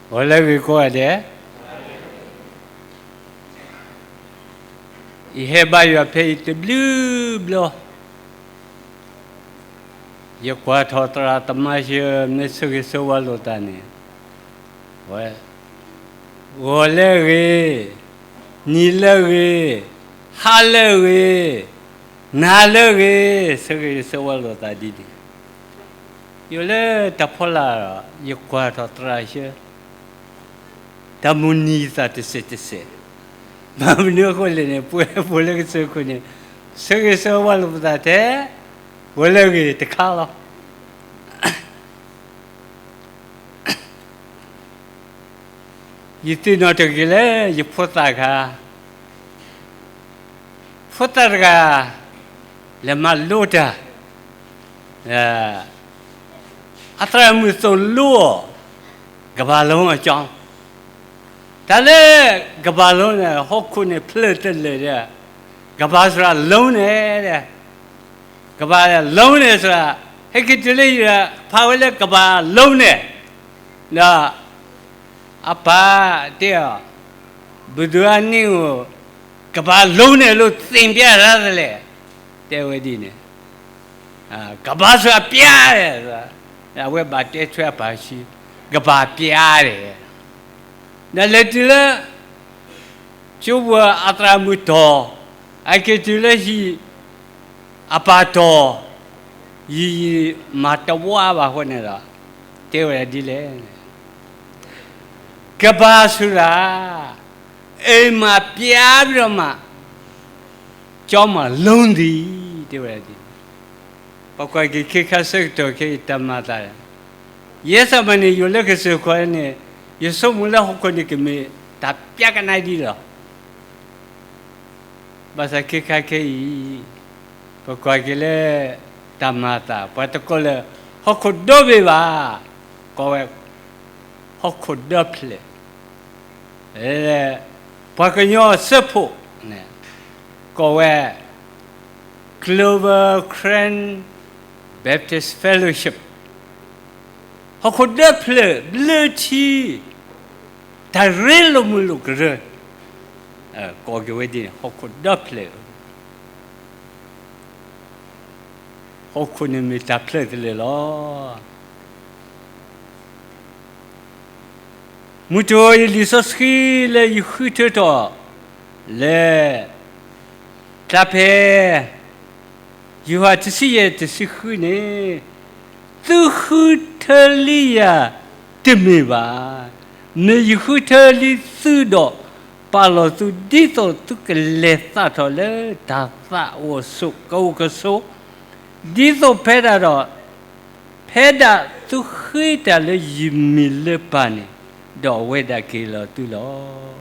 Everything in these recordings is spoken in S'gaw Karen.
ဂီၤလၢအဂ့ၤကိးဂၤဒဲး, ယဟဲဘါယွၤဖဲအံၤတဘျုးဘျီ, ယကွၢ်ထီၣ်သရၣ်သမါယဲၢ် မ့ၢ်ဆၢဂ့ၤဆၢဝါလိာ်သးန့ၣ်, ဝဲ, ဂီၤလၢအဂ့ၤ, နံၤလၢအဂ့ၤ, ဟါလၢအဂ့ၤ, နၤလၢအဂ့ၤ, ဆၢဂ့ၤဆၢဝါလိာ်သးဒ်န့ၣ်, ယိၤလၢတၢ်ဖီလာ်ဒီး ယကွၢ်ထီၣ်သရၣ်ယဲၢ် တၢ်မုၢ်နံၤသးတစဲးတစဲး, ဘၣ်မနုၤအဃိလဲၣ်န့ၣ် ပဝဲဖိလၢကစၢၢ်ခိၣ်န့ၣ် ဆၢဂ့ၤဆၢဝါလိာ်ပသးထဲ ဂီၤလၢအဂ့ၤတခါလီၤ. ယသ့ၣ်နီၣ်တဂ့ၤလၢယဖိသၣ်ခါ, ဖိသၣ်တဂၤ လဲၤမၤလိတၢ်, အသရၣ်မုၣ်သိၣ်လိအီၤ ကဘၣ်လိအကၠီ, တၢ်လၢကဘၣ်လိန့ၣ် ဟီၣ်ခိၣ်န့ၣ်ဖျၢၣ်တလၢာ်ဒီး ကဘၣ်စှၤလိန့ၣ်ဒီး ကဘၣ်လိန့ၣ်စှၤ, ဟဲက့ၤတုၤလၢယဖးဝဲလၢကဘၣ်လိန့ၣ်, ဒီး အပၢ်တဲအီၤ, ဘုသူအနံၣ်ဧိၤ ကဘၣ်လိန့ၢ်လိာ်သ့ၣ်ပျၢ်တၢ်သလဲၣ်, တဲဝဲဒ်န့ၣ်, ကဘၣ်စှၤပျၢ်, အဝဲဘၣ်တဲထွဲအပၢ်ဆံ, ကဘၣ်ပျၢ်, ဒီးလဲၤတုၤလၢ ကၠိပူၤအသရၣ်မုၣ်တီၤ, အက့ၤတုၤလၢဟံၣ် အပၢ်တီၤ, ယံာ်ယံာ်မၤတဝါဘၣ်အဃိန့ၣ်ဒီး တဲဝဲဒၣ်ဒ်လဲၣ်, ကဘၣ်ဆိရၣ်, အိမ်မှာ ပြန်ပြီးတော့မှ ကျောင်းမှာ လုံးသည်, တဲဝဲဒၣ်ဒ်န့ၣ်, ပကွၢ်က့ၤခဲခါဆၢကတီၢ်ခဲအံၤတၢ်မၤအသး, ယဲစၢ်မၤန့ၣ် ယိၤလၢကစၢၢ်ခိၣ်န့ၣ် ယဆိကမိၣ်လၢဟီၣ်ခိၣ်န့ၣ်ကမ့ၢ်တၢ်ပျၢ်ကနါဒ်လီၤ. ဘၣ်ဆၣ်ခဲခါခဲအံၤ ပကွၢ်က့ၤလၢ တၢ်မၤအသး ပှၤတကိးလၢ ဟီၣ်ခိၣ်ဒီဘ့ၣ်ဘၣ်, ကိးဝဲ ဟီၣ်ခိၣ်ဒီဖျၢၣ်, ပှၤကညီအစၢဖှိၣ်န့ၣ် ကိးဝဲ Global Karen Baptist Fellowship, ဟီၣ်ခိၣ်ဒီဖျၢၣ်ဘျၢထံ တၢ်ရ့လိာ်မုာ်လိာ်ကရၢ, ကိးက့ၤဝဲဒ်န့ၣ် ဟီၣ်ခိၣ်ဒီဖျၢၣ်, ဟီၣ်ခိၣ်န့ၣ်မ့ၢ်တၢ်ဖျၢၣ်တလၢာ်လီၤ. မုၢ်တကိးယလံာ်စီဆှံလၢယဃုထၢထီၣ်လၢ တၢ်ဖဲ ယိၤဟၣ်တဆံယဲၢ်တဆံဃုန့ၣ်, သုဃုထၢလံယၤတမ့ၢ်ဘၣ်. မ့ၢ်ယဃုထၢလံသုဒီး ပာ်လီၤသု ဒ်သိးသုကလဲၤသးထီၣ်လၢတၢ်သးစီဆှံကအိၣ်ကဆိး, ဒ်သိးဖဲဒၣ်ဒီး ဖဲဒၣ်သုဃ့တၢ်လၢယမံၤလၢပၢ်န့ၣ်, ဒီးအဝဲဒၣ်ကဟ့ၣ်လီၤသုလီၤ.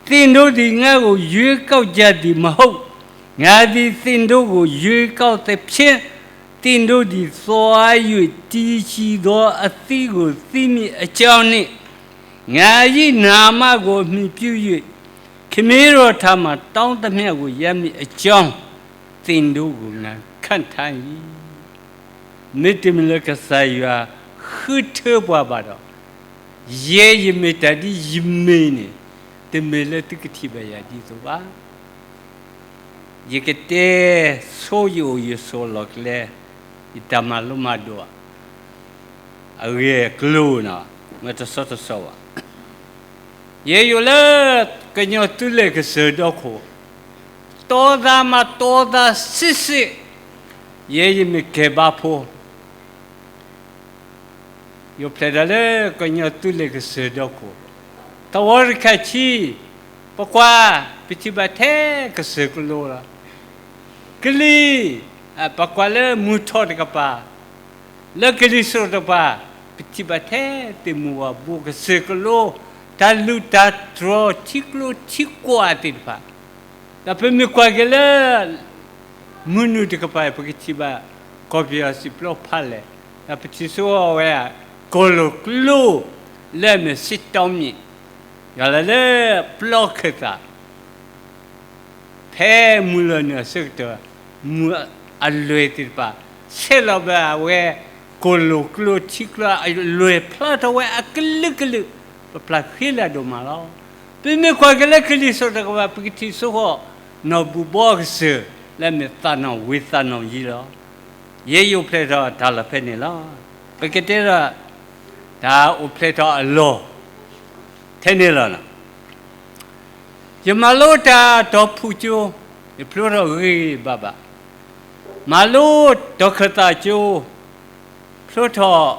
သ့ၣ်ဒိၣ်ဒံးငါ့ကို ရွေးကောက်ကြသည်မဟုတ်, ငါသည် သ့ၣ်ဒိၣ်ကို ရွေးကောက်သဖြင့်, သ့ၣ်ဒိၣ်ဒံးသွါယွံၣ်တံဆံးသောအသံးကို သံးမည်အကြောင်းနှင့်, ငါ၏နာမကို အမှီပြု၍ ခမည်းတော်ထံမှ တောင်းသမျှကို ရမည်အကြောင်း, သ့ၣ်ဒိၣ်ကို ငါခန့်ထားမည်. မ့တမ့ၢ်လၢကစၢ်ယွၤဃုထၢပှၤဘၣ်ဒီး, ယဲယမ့ၢ်တၢ်ဒ်ယမ့ၢ်န့ၣ်, တမ့ၢ်လၢသုကထံၣ်ဘၣ်ယၤဒ်သိးဘၣ်. ယကတဲဆိယအိၣ်ယဆိးလီၢ်ကျဲ, ယတၢ်မၤလိမၤဒိး အဂ့ၢ်အကျိၤန့ၣ် မ့ၢ်တဆီတဆီဘၣ်. ယဲယအိၣ်လၢကညီသုးလ့ၣ်ကစၢၢ်ဒီခိၣ်, တီသးမၤတီသးစံးစ့ၣ်, ယဲယမ့ၢ်ကဲဘါဖိ ယအိၣ်ဖျဲၣ်ဒၣ်လၢကညီသုးလ့ၣ်ကစၢၢ်ဒီခိၣ်, သဝီတခါဆံ, ပကွၢ်, ပထံၣ်ဘၣ်ထဲကစၢၢ်ကလိလီၤ. ကလံၤ, ပကွၢ်လၢမုၢ်ထီၣ်တကပၤ, လၢကလံၤစိးတကပၤ, ပထံၣ်ဘၣ်ထဲသုးမုၢ်ဝၤဘိကစၢၢ်ကလိ, တၢ်လူၢ်တၢ်တြီၤထံကျိထံကွာ်သ့ၣ်တဖၣ်, ဒီးပမ့ၢ်ကွၢ်က့ၤလၢ မုၢ်နုာ်တကပၤ ပကထံၣ်ဘၣ် ကီၢ်ပယီၤစံာ်ပျီဖးလဲၢ်, ဒီးပထံၣ်ဆိအီၤဝဲ ကီၢ်လိာ်ကျိ လၢအမ့ၢ်စ့တီမ့ၣ်, ယွၤလၢလၢပျီခၢၣ်သး ဖဲမုၢ်လီၤနုာ်အဆၢကတီၢ်, မုၢ်အလွဲၢ်သ့ၣ်တဖၣ် ဆဲးလီၤဘၣ်အဝဲ ကိၣ်လိာ်ကျိထံကျိ အလွဲၢ်ဖျါထီၣ်ဝဲအကလုာ်ကလုာ်, ပပျၢ်ဃံလၤဒိၣ်မးလီၤ. ပမ့ၢ်ကွၢ်က့ၤလၢကလံၤစိးတကပၤ ပကထံၣ်စိဃီၤ နီၢ်ဘူၣ်ဘီကစၢၢ် လၢအမ့ၢ်သးနီၣ်ဝ့ၤသးနီၣ်ယံၤလီၤ. ယဲယအိၣ်ဖျဲၣ်ထီၣ်တၢ်လီၢ်ဖဲန့ၣ်လီၤ. ပကတဲဒီး တၢ်အိၣ်ဖျဲၣ်ထီၣ်အလီၢ် ထဲန့ၣ်လီၤ. ယမၤလိတၢ်တီၢ်ဖုၣ်ကၠိ, ယဖျိထီၣ်ဂ့ၤဂ့ၤဘၣ်ဘၣ်, မၤလိတီၢ်ခၢၣ်သးကၠိ, ဖျိထီၣ်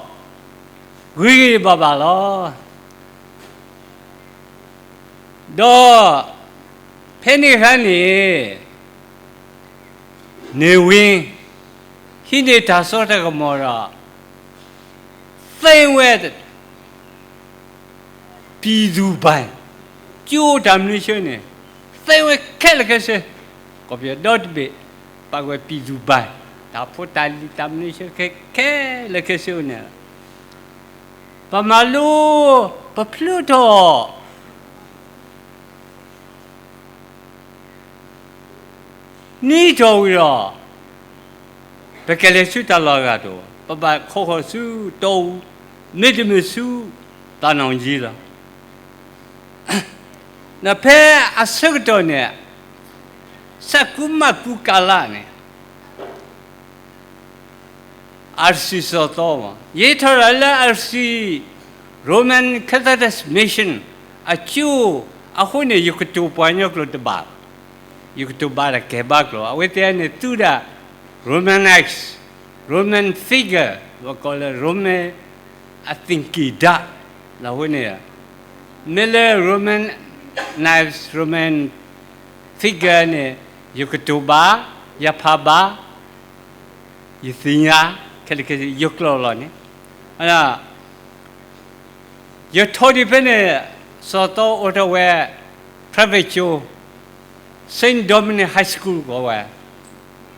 ဂ့ၤဂ့ၤဘၣ်ဘၣ်လီၤ. ဒီးဖဲန့ၣ်အခါန့ၣ် န့ၣ်ဝ့ ဟံးန့ၢ်တၢ်စိတၢ်ကမီၤဒီး သ့ဝဲ ပံၤသူၣ်ဘၣ်, ကၠိတၢ်မနုၤဆၢန့ၣ် သ့ဝဲခဲလၢာ်ခဲဆ့, ကီၢ်ပယီၤဒီတဘ့ၣ် ပာ်ကွဲးပံၤသူၣ်ဘၣ်, တၢ်ဖိတၢ်လံၤတၢ်မနုၤဆၢခဲ ခဲလၢာ်ခဲဆ့န့ၣ် ပမၤလိ ပဖျိထီၣ် နံၣ်ထီၣ်ဝံၤဒီး ပကလဲၤဆူတၢ်လီၢ်အဂၤတအိၣ်, ပဘၣ်ခိးဃီၤဆူတီအူ, မ့တမ့ၢ်ဆူသးနီၣ်ယံၤလီၤ. ဒီးဖဲအဆၢကတီၢ်န့ၣ် ဆၣ်ကူမၣ်ကူကၤလါန့ၣ် အၣ်စံၣ်စီၤသီမး, ယထီၣ်တၢ်လၢအၣ်စံၣ် Roman Catholic Mission အကၠိအဃိန့ၣ် ယကတိၤပှၤကညီကျိာ်တဘၣ်, ယကတိၤဘၣ်တၢ်ကဲဘါကျိာ်, အဝဲသ့ၣ်န့ၣ်သူဒၣ် Romanesque, Roman figure ပကိးလၢ Roman အသ့ၣ်က့ၣ်ဒၢလီၤအဃိန့ၣ်, မ့ၢ်လၢ Romanesque, Roman figure န့ၣ် ယကတိၤဘၣ်, ယဖးဘၣ်, ယသ့ၣ်ညါ, ခဲလၢာ်ခဲဆ့ ယကျိာ်လီၤန့ၣ်, ယထီၣ်ဒံးဖဲန့ၣ် စီၤသီအိးထီၣ်ဝဲ private ကၠိ, Saint Dominic High School ကိးဝဲ,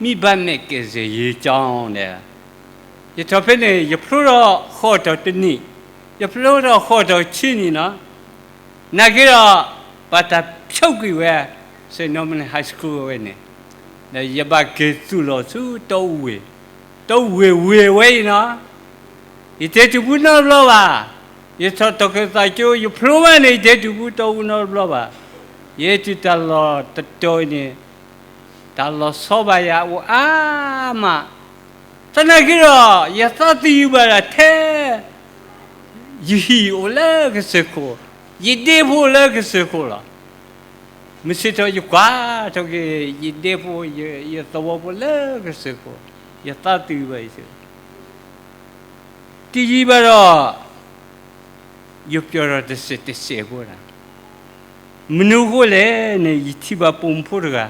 မ့ၢ်ဘၣ်မဲာ်ကဲးစဲးယံၤကၠီန့ၣ်, ယထီၣ်ဖဲန့ၣ် ယဖျိထီၣ်ဃီၣ်တီၢ်တနံၣ်, ယဖျိထီၣ်ဃီၣ်တီၢ်ဆံနံၣ်နီၤ, နာ်က့ဒီး ပှၤတၢ်ဖျိးကွံာ်ဝဲ Saint Dominic High School ဝဲန့ၣ်, ဒီးယဘၣ်က့ၤသူၣ်လီၤဆူတီအူဝ့ၢ်, တီအူဝ့ၢ်ဝဲအံၤနီၤ, ယတဲတဘူးနီတဘျီဘၣ်, ယထီၣ်တီၢ်ခၢၣ်သးကၠိ ယဖျိမးန့ၣ် ယတဲတဘူးတီအူနီတဘျီဘၣ်, ယဲတုၤတၢ်လီၢ်တတီၤအံၤန့ၣ် တၢ်လီၤဆီဘၣ်ယၤအိၣ်အါမး, သနာ်က့ဒီး ယသးသယုၢ်ဘၣ်ဒၣ်ထဲ ယဟံၣ်အိၣ်လၢကစၢၢ်ခိၣ်, ယဒ့ဖိလၢကစၢၢ်ခိၣ်လီၤ. မုၢ်ဆ့ၣ်ထီၣ်ယကွၢ်ထီၣ်က့ၤ ယဒ့ဖိ ယသဝီဖိလၢကစၢၢ်ခိၣ်, ယသးသယုၢ်ဘၣ်ယၤ, တယံာ်ဘၣ်ဒီး ယပျီၢ်ထီၣ်တစဲးတစဲးဖိဒၣ်, မနုၤအဃိလဲၣ်န့ၣ် ယထံၣ်ဘၣ်ပိာ်မုၣ်ဖိတဂၤ,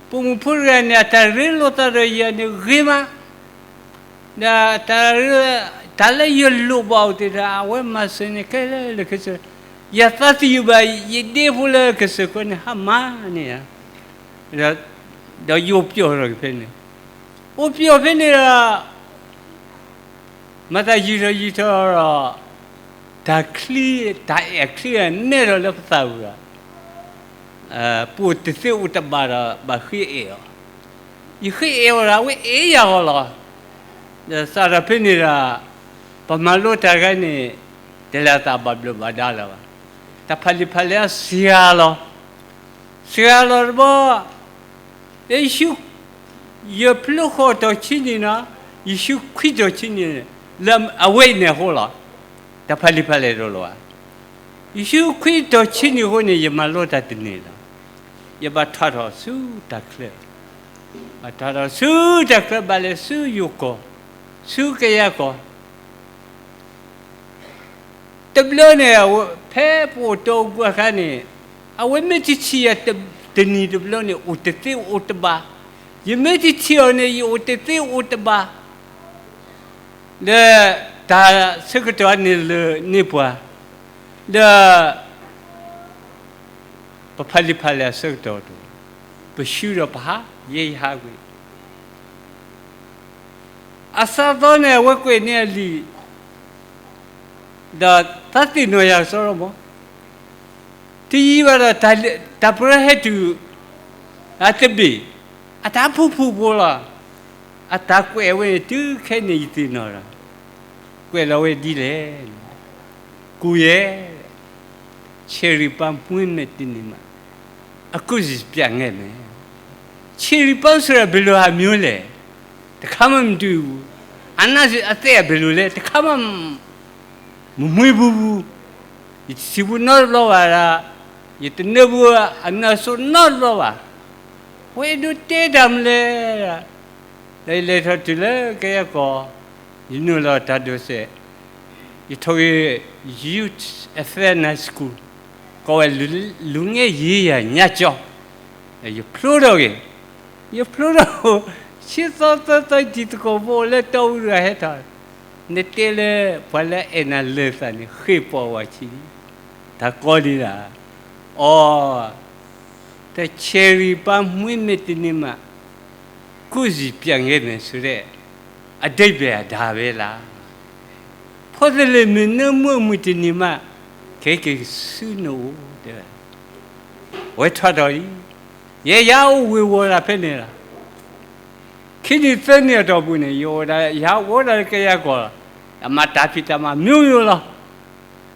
ပိာ်မုၣ်ဖိတဂၤန့ၣ် အတၢ်ရ့လိာ်သးဒီးယၤန့ၣ်ဂ့ၤမး, ဒီးတၢ်ရ့, တၢ်လၢယလိၣ်ဘၣ်အီၤသ့ၣ်တဖၣ် အဝဲမၤစၢၤန့ၣ်ခဲလၢာ်ခဲဆ့, ယသးသယုၢ်ဘၣ် ယဒ့ဖိလၢကစၢၢ်ခိၣ်န့ၣ် ဟါမၢ်န့ၣ်ဧါ, ဒီးယအိၣ်ပျီၢ်ထီၣ်က့ၤဖဲန့ၣ်, အိၣ်ပျီၢ်ဖဲန့ၣ်ဒီး မၤသးယံာ်ထီၣ်ယံာ်ထီၣ်ဒီး တၢ်ချံ, တၢ်အဲၣ်ချံမဲထီၣ်လၢပသးပူၤဒီး, ပအိၣ်တသ့အိၣ်တဘၣ်ဒီး ဘၣ်ဃ့အဲၣ်အီၤ, ယဃ့အဲၣ်အီၤဒီး အဝဲအဲၣ်ယၤဂီၢ်လီၤ. ဒီးစးထီၣ်ဖဲန့ၣ်ဒီး ပမၤလိတၢ်တခါန့ၣ် တလဲၤသးဘၣ်ဘျၢဘၣ်ဒါလၢၤဘၣ်, တၢ်ဖးလံာ်ဖးလဲၢ်အစှၤလီၤ, စှၤလီၤတဘျီ ယ, ယဖျိဃီၣ်တီၢ်ဆံနံၣ်နီၤ, ယဆူခွံတီၢ်ဆံနံၣ်န့ၣ် လၢအဝဲအံၤန့ၣ်အဃိလီၤ. တၢ်ဖးလံာ်ဖးလဲၢ်တအိၣ်လၢၤဘၣ်. ယဆူခွံတီၢ်ဆံနံၣ်အဃိန့ၣ် ယမၤလိတၢ်တန့ၢ်လီၤ. ယဘၣ်ထးထီၣ်ဆူတၢ်ချၢ, ဘၣ်ထးထီၣ်ဆူတၢ်ချၢ ဘၣ်လဲၤဆူယိၤကီၢ်, ဆူကယၤကီၢ် တဘျီန့ၣ် ဖဲပအိၣ်တီအူပူၤအခါန့ၣ် အဝဲမ့ၢ်တထံၣ်ယၤတနံၤတဘျီန့ၣ် အိၣ်တသ့အိၣ်တဘၣ်, ယမ့ၢ်တထံၣ်အီၤန့ၣ် ယအိၣ်တသ့အိၣ်တဘၣ်, ဒီးတၢ်ဆၢကတီၢ်န့ၣ်လၢန့ၢ်ပှၤ, ဒီး ပဖးလံာ်ဖးလဲၢ်အဆၢကတီၢ်တအိၣ်, ပဆူဒီးပဟး, ယဲယဟးကွံာ်, အစးသီန့ၣ် အဝဲကွဲးန့ၢ်အလံာ်, ဒီးသးသ့ၣ်နီၣ်ယၤစီဒီမး, တယံာ်ဘၣ်ဒီး တၢ်ပရၢဟဲတုၤ အတဘ့ၣ်, အတၢ်ဖုၣ်ဖုၣ်ဖိလီၤ. အတၢ်ကွဲးဝဲန့ၣ် တုၤခဲအံၤန့ၣ်ယသ့ၣ်နီၣ်ဒီး, ကွဲးလီၤဝဲဒ်လဲၣ်န့ၣ်, ကိုယ်ရဲ့ ချယ်ရီပန်းမွှေးမုန့်တနေ့မှ အခုစီးပြန်ခဲ့မယ်. ချယ်ရီပန်းဆိုတာဘယ်လိုဟာမျိုးလဲ, တခါမှမတွေ့ဘူး. အနံ့အသီးကဘယ်လိုလဲ, တခါမှ မမွှေးဘူးဘူး, ယတထံၣ်ဘူးနီတဘျီဘၣ်ဒၣ်, ယတနၢဘူးအနံၣ်အသီးနီတဘျီဘၣ်. ဝဲဒိးတဲတၢ်မနုၤလဲၣ်, ဒီးယလဲၤထီၣ်တုၤလၢကယဲၢ်ကီၢ်, ယနုာ်လီၤတၢ်ဒိးစဲး, ယထီၣ်ဂ့ၤ Youth Adventist School, ကိးဝဲ လူငယ်ရေးရာညွှန်းကျောင်း, ယဖျိထီၣ်ဂ့ၤ, ယဖျိထီၣ်, ဆံသီသၢသီတံၤသကိးဖိလၢတီအူတဂၤဟဲထီၣ်, နတဲလၢပှၤလၢအဲၣ်နၤလၢာ်သးန့ၣ် ဃ့ၢ်ပှၤဝဲဆံး, တၢ်ကီဒံးဒၣ်, အိ, ချယ်ရီပန်းမွှေးမုန့်တနေ့မှ အခုစီးပြန်ခဲ့မယ်ဆိုတဲ့ အဓိပ္ပာယ်ကဒါဝဲလီၤ. ဖိသ့ၣ်လၢမ့ၢ်နၢမူအမုၢ်တနံၤမး, ကဟဲက့ၤဆူနအိၣ်, တဲဝဲ, ဝဲထီၣ်ဒီးလံ, ယဲယအိၣ်ဝ့ၤဝီၤဒၣ်ဖဲန့ၣ်လီၤ. ခံနံၣ်သၢနံၣ်အတီၢ်ပူၤန့ၣ် ယအိၣ်ဒၣ် ယဟးအိၣ်ဒၣ်လၢကယဲၢ်ကီၢ်လီၤ. ယမၤတၢ်ဖံးတၢ်မၤမျိုးမျိုးလီၤ.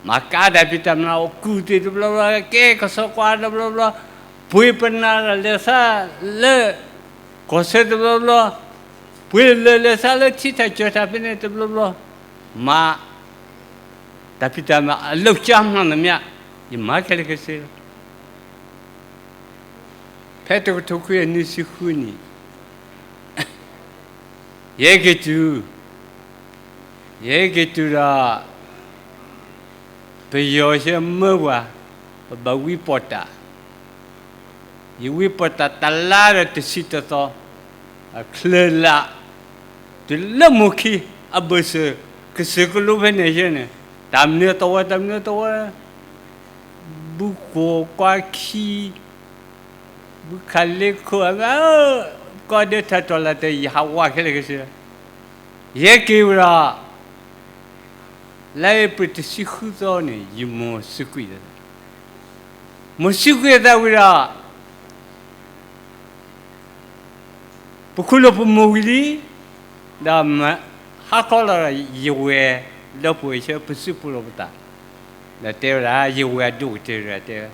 မၤကါတၢ်ဖံးတၢ်မၤ အိၣ်ကူၣ်သ့ၣ်တဘျီဘျီ, ကဲကစီၤကွၢ်တဘျီဘျီ, ပှ့ၤပနၢ်တၢ်လဲၤဆါလၢ ကီၢ်ဆၢတဘျီဘျီ, ပှ့ၤလၢာ်လဲၤဆါလၢထံထၣ်ကၠီၤထၣ်ဖဲန့ၣ်တဘျီဘျီ, မၤတၢ်ဖံးတၢ်မၤအလုပ်ကြမ်းမှန်သမျှ, ယမၤခဲလၢာ်ခဲဆ့လီၤ. ဖဲတကထိခွံကယၤနွံဆံဃုနံၣ်, ယဟဲက့ၤတုၤ, ယဟဲက့ၤတုၤဒီး ပယီၤဆၢမၢပှၤ, ပဘၣ်ဝံပီၣ်တၢ်, ယဝံပီၣ်တၢ်တလါဒီးတဆံတသီ, အချၢလၢ်, တုၤလၢမိၢ်ခံ, အဘၢၣ်စၢၤ, ကစၢၢ်ကလိဖဲန့ၣ်ဆၢန့ၣ်, တၢ်မနုၤသဝီ တၢ်မနုၤသဝီ, ဘူးခိၣ်ကွၢ်ခံ, ဘူးခးလ့ခိၣ်, ကိးဒဲးထၢၣ်တီၢ်လၢ်တၢ် ယဟးဝးခဲလၢာ်ခဲဆ့, ယဟဲက့ၤဝဲဒီး လါအ့ဖြ့ၣ်တဆံဃုသီန့ၣ် ယမိၢ်စူးကွံာ်, မိၢ်စူးကွံာ်အသးဝံၤဒီး ပခူၣ်လိာ်ပမိၢ်ဝံၤလံ, ဒီးဟးခီလီၤဒီးယဝဲၢ်ဒီပုၢ်ဝဲၢ်ဆၢ ပစုပူၤလိာ်ပသး, ဒီးတဲဝဲဒၣ် ယဝဲၢ်အဒိၣ်ကတၢၢ်တဂၤတဲဝဲ,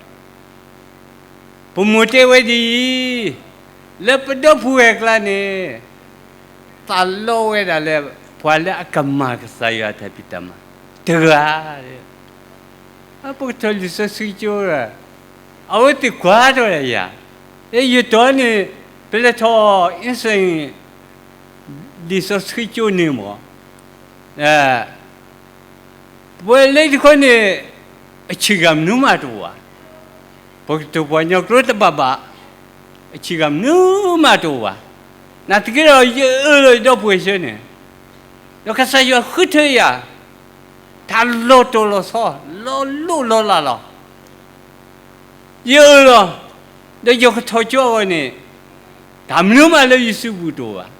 ပမိၢ်တဲဝဲဒ်အံၤ, လၢပဒီပုၢ်ဝဲၢ်အကျါန့ၣ် သးလီဝဲဒၣ်လၢ ပှၤလၢအကမၤကစၢ်ယွၤတၢ်ဖံးတၢ်မၤတဂၤ, ပကထီၣ်လံာ်စီဆှံကၠိ, အဝဲသ့ၣ်ကွၢ်ထီၣ်ဝဲဒၣ်ယၤ, ယတီၢ်န့ၣ် ပလဲၤထီၣ် အင်းစိန် လံာ်စီဆှံကၠိန့ၣ်မး, ပဝဲလၢတခီန့ၣ် အဆံးဂၤမနုၤမးတအိၣ်ဘၣ်, ပကတိၤပှၤကညီကျိာ်တဘၣ်ဘၣ်, အဆံးဂၤမနုၤမးတအိၣ်ဘၣ်, နာ်သက့ဒီး ယအၢၣ်လီၤယဒီပုၢ်ဝဲၢ်ဆၢန့ၣ်, ဒီးကစၢ်ယွၤဃုထၢယၤ တၢ်လီၤတိၢ်လီၤဆီ လီၤလိၢ်လီၤလးလီၤ. ယအၢၣ်လီၤ, ဒီးယကထီၣ်ကၠိအဂီၢ်န့ၣ်, တၢ်မနုၤမးလၢယစုပူၤတအိၣ်ဘၣ်.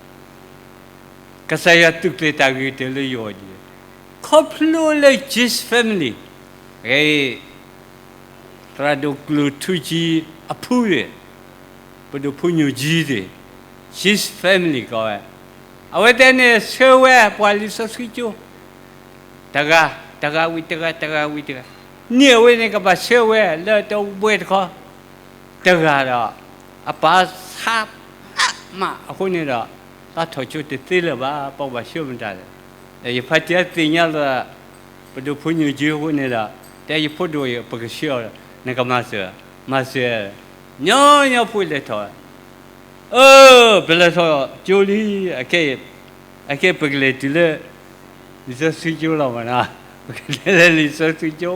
ကစၢ်ယွၤသုးကျဲၤတၢ်ဂ့ၤကတၢၢ်လၢယဂီၢ်ဒ်လဲၣ်. ခီဖျိလၢ Jis family, သရၣ်ဒိၣ်ကျိၣ်ထူကၠံအဖုသ့ၣ်, ပဒိၣ်ဖိညိၣ်ကၠံသ့ၣ်, Jis family ကိးဝဲ, အဝဲသ့ၣ်န့ၣ်ဆှၢဝဲပှၤလံာ်စီဆှံကၠိ တဂၤ, တဂၤဝံၤတဂၤ, တဂၤဝံၤတဂၤ, န့ၢ်အဝဲန့ၣ်ကဘၣ်ဆှၢဝဲလၢတဝဲၢ်တခီ တဂၤဒီး အပာ်ဆါအါမးအဃိန့ၣ်ဒီး သးထီၣ်ကၠိတသ့လၢၤဘၣ်, ပကဘၣ်ဆှၢမတၤလဲၣ်. ဒီးယဖါတံၢ်သ့ၣ်ညါလီၤ ပဒိၣ်ဖိညိၣ်ကၠံအဃိန့ၣ်ဒီး တဲယဖိဒိၣ်အံၤ ပကဆှၢအီၤဒီး နကမၤစၢၤ, မၤစၢၤ, ညီညီဖိလဲၤထီၣ် အၢ, ပလဲၤထီၣ်ကၠိလံ, အခဲအံၤပကလဲၤတုၤလၢ လံာ်စီဆှံကၠိလီၤမးနီၤ, ပကလဲၤလၢလံာ်စီဆှံကၠိ,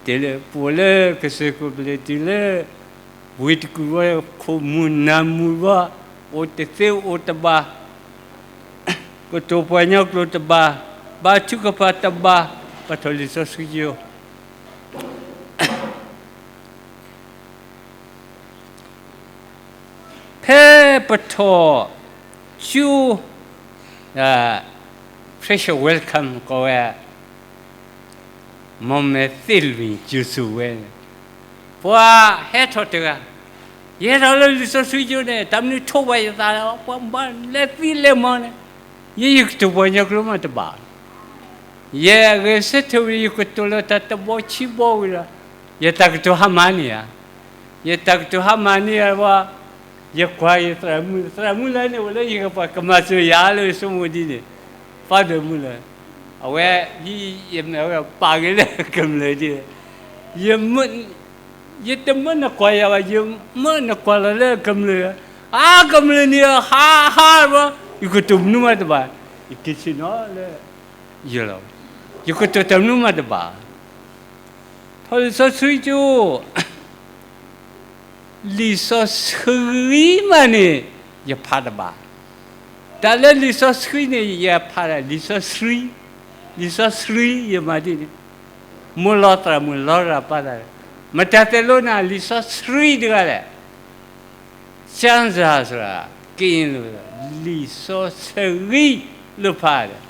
တုၤလၢပအိၣ်လၢကစၢၢ်ခိၣ် ပလဲၤတုၤလၢ ဝ့ၢ်တကူၣ်ဝဲ ခိၣ်မူၢ်နၢ်မူၢ်ဘီ, အိၣ်တသ့အိၣ်တဘၣ်, ကတိၤပှၤကညီကျိာ်တဘၣ်, ဘါထုကဖၣ်တဘၣ်, ပထီၣ်လံာ်စီဆှံကၠိ ဖဲပထီၣ်ကၠိ, ဖဲ special welcome ကိးဝဲ, မ့ၢ်မဲာ်သ့ၣ်လွံၢ် ကြိုဆိုပွဲ, ပှၤဟဲထီၣ်တဂၤ, ယဟဲထီၣ်လၢလံာ်စီဆှံကၠိန့ၣ် တၢ်မနုၤထိးဘၣ်ယသးလၢ ပှၤဘၣ်လဲၤသံလဲၤမီန့ၣ်, ယဲယကတိၤပှၤကညီကျိာ်မးတဘၣ်. ယဂဲၤဆၢထၢၣ်ဝံၤ ယကတိၤလၢတၢ်တဘီခံဘီဝံၤဒီး, ယတၢ်ကတိၤဟါမၢ်န့ၢ်ဧါ, ယတၢ်ကတိၤဟါမၢ်န့ၢ်ဧါဘၣ်, ယကွၢ်ယသရၣ်မုၣ်, သရၣ်မုၣ်လၢန့ၣ် အိၣ်လၢယကပှၤကမၤစၢၤယၤလၢယဆိကမိၣ်ဒ်န့ၣ်, ဖးဒိၣ်မုၣ်လၢ, အဝဲ, ယမ့ၢ်အဝဲပာ်က့ၤလၢကမျၢၢ်ဒ်, ယ ယတမၢနကွၢ်ယၤဘၣ်, ယမၢနကွၢ်လီၤလၢကမျၢၢ်, အါကမျၢၢ်န့ၣ်ဟါဟါဘၣ်, ယကတိၤမနုၤမးတဘၣ်, ယက့ၤဆ့ၣ်နီၤလၢယလီၤ, ယကတိၤတၢ်မနုၤမးတဘၣ်. ထီၣ်လံာ်စီဆှံကၠိ လံာ်စီဆှံမးန့ၣ် ယဖးတဘၣ်. တၢ်လၢလံာ်စီဆှံန့ၣ် ယဖးဒၣ်လံာ်စီဆှံ, လံာ်စီဆှံယမၤဒ်န့ၣ်, မိၢ်လီၤသရၣ်မုၣ်လီၤရၣ်ပၢ်သၣ်, မတၤတဲလိာ်နၤ လံာ်စီဆှံတဂၤလဲၣ်, ကျမ်းစာဆိုတာ ကရင်လို လံာ်စီဆှံလိာ်ဖးဒီး,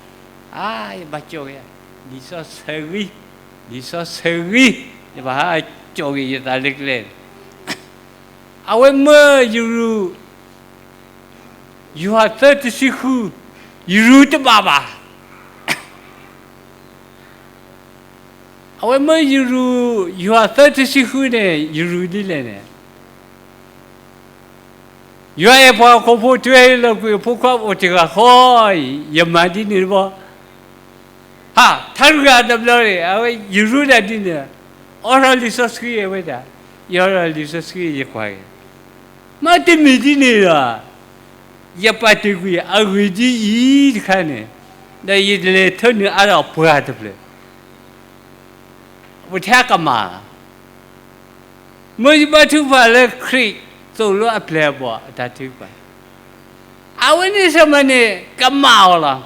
အါ ယဘၣ်ကၠီၣ်က့ၤ, လံာ်စီဆှံ, လံာ်စီဆှံ, ယဘၣ်ဟးကၠီၣ်က့ၤယသးလၢကျဲန့ၣ်, အဝဲမၢယရူၤ ယိၤဟၣ်သၢတဆံဃု, ယရူၤတဘၣ်ဘၣ်. အဝဲမၢယရူၤ, ယိၤဟၣ်သၢတဆံဃုန့ၣ် ယရူၤဒ်လဲၣ်န့ၣ်, ယွၤအဲၣ်ပှၤဟီၣ်ခိၣ်ဖိ တုၤအဟ့ၣ်လီၤကွံာ်အဖိခွါအိၣ်တဂၤဃီအံၤ, ယမၤဒ်န့ၣ်တဘျီ, ဟး ထါတဂၤတဘျီန့ၣ် အဝဲယရူၤဒၣ်ဒ်န့ၣ်, အိးထီၣ်လံာ်စီဆှံအဝဲဒၣ်, ယအိးထီၣ်လံာ်စီဆှံယကွၢ်က့ၤ, မ့တမ့ၢ်ဒ်န့ၣ်ဒီး ယပာ်တ့ၢ်ကွံာ်အဂ့ၢ်ဒ်အံၤတခါန့ၣ်, ဒီးယလဲၤထၢနုာ်အါထီၣ်ပှၤတဖျၢၣ်, ပထဲအကမၣ်လီၤ. မၢယဘါထုကဖၣ်လၢခရံာ်သိၣ်လိအပျဲၢ်အဘီၣ်အတၢ်ထုကဖၣ်, အဝဲန့ၣ်ဆၢမးန့ၣ် ကမၣ်အီၤလီၤ.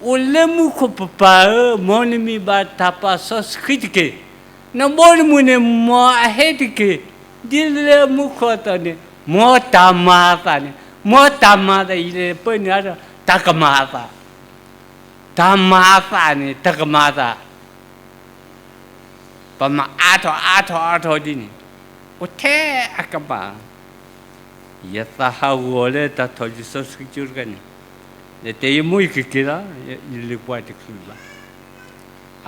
အိၣ်လၢမူခိၣ်ပပၢ်ဧၢ, မ်နမံၤဘၣ်တၢ်ပာ်စီဆှံတက့ၢ်. နဘီနမုၢ်န့ၣ် မ်အဟဲတက့ၢ်. ဒ်လၢမူခိၣ်အသိးန့ၣ် မ်တၢ်မၤအသးန့ၣ်, မ်တၢ်မၤအသး ယလဲၤပၢနုာ်အါထီၣ် တၢ်ကမၣ်အသး, တၢ်မၤအသးန့ၣ် တၢ်ကမၣ်အသး ပမၤအါထီၣ်အါထီၣ်အါထီၣ်ဒ်န့ၣ်, အိၣ်ထဲအကမၣ်, ယသးဟးဂီၤလၢတၢ်ထီၣ်လံာ်စီဆှံကၠိတခါန့ၣ်, နတဲယမိၢ်ယကက့ၤလီၤ, ယလၢပှၤတချုးဘၣ်.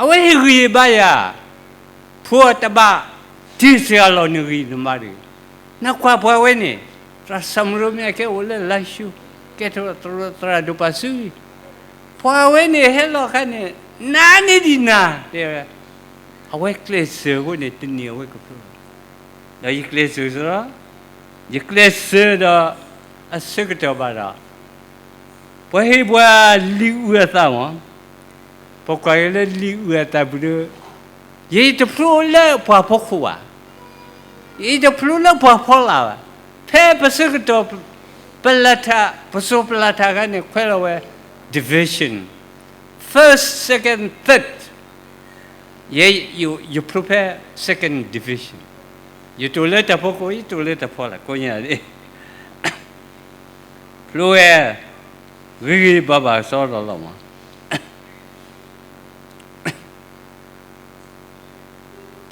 အဝဲဟ့ၣ်ဂံၢ်ဟ့ၣ်ဘါယၤ, ဖိအတဘၣ်, တ့စှၤလီၤနဂံၢ်နဘါတဂ့ၤ. နကွၢ်ပှၤဝဲန့ၣ်, သရၣ်စီၤမရိမ့ၢ်အကဲအိၣ်လၢလါၡိ, ကဲထီၣ်သရၣ်ဒိၣ်ပာ်စု, ပှၤဝဲန့ၣ်ဟဲလီၤအခါန့ၣ်, နၤန့ၣ်ဒံးနၤ, တဲဝဲ, အဝဲကျဲးစၢးအဃိန့ၣ် တန့ၢ်အဝဲကဖျိလီၤ. ဒီးယကျဲးစၢးစ့ၢ်လီၤ, ယကျဲးစၢးဒီး အဆၢကတီၢ်ဘၣ်ဒီး ပှၤဟ့ၣ်ပှၤလံာ်အုၣ်အသးမး, ပကွၢ်က့ၤလၢလံာ်အုၣ်အသးပူၤဒီး, ယတဖျိလၢပှၤဖီခိၣ်ဘၣ်, ယတဖျိလၢပှၤဖီလာ်ဘၣ်, ဖဲပဆၢကတီၢ် ပလၢထး, ပစိၤပလၢထးခါန့ၣ် ခွဲးလီၤဝဲ division, first, second, third, ယ, ယဖျိဖဲ second division, ယတိၢ်လၢတၢ်ဖီခိၣ်, ယတိၢ်လၢတၢ်ဖီခိၣ်, ယတိၢ်လၢတၢ်ဖီလာ်, ကိးညါ, ဖျိဝဲ, ဂ့ၤဂ့ၤဘၣ်ဘၣ်စီလီၤလီၤမး.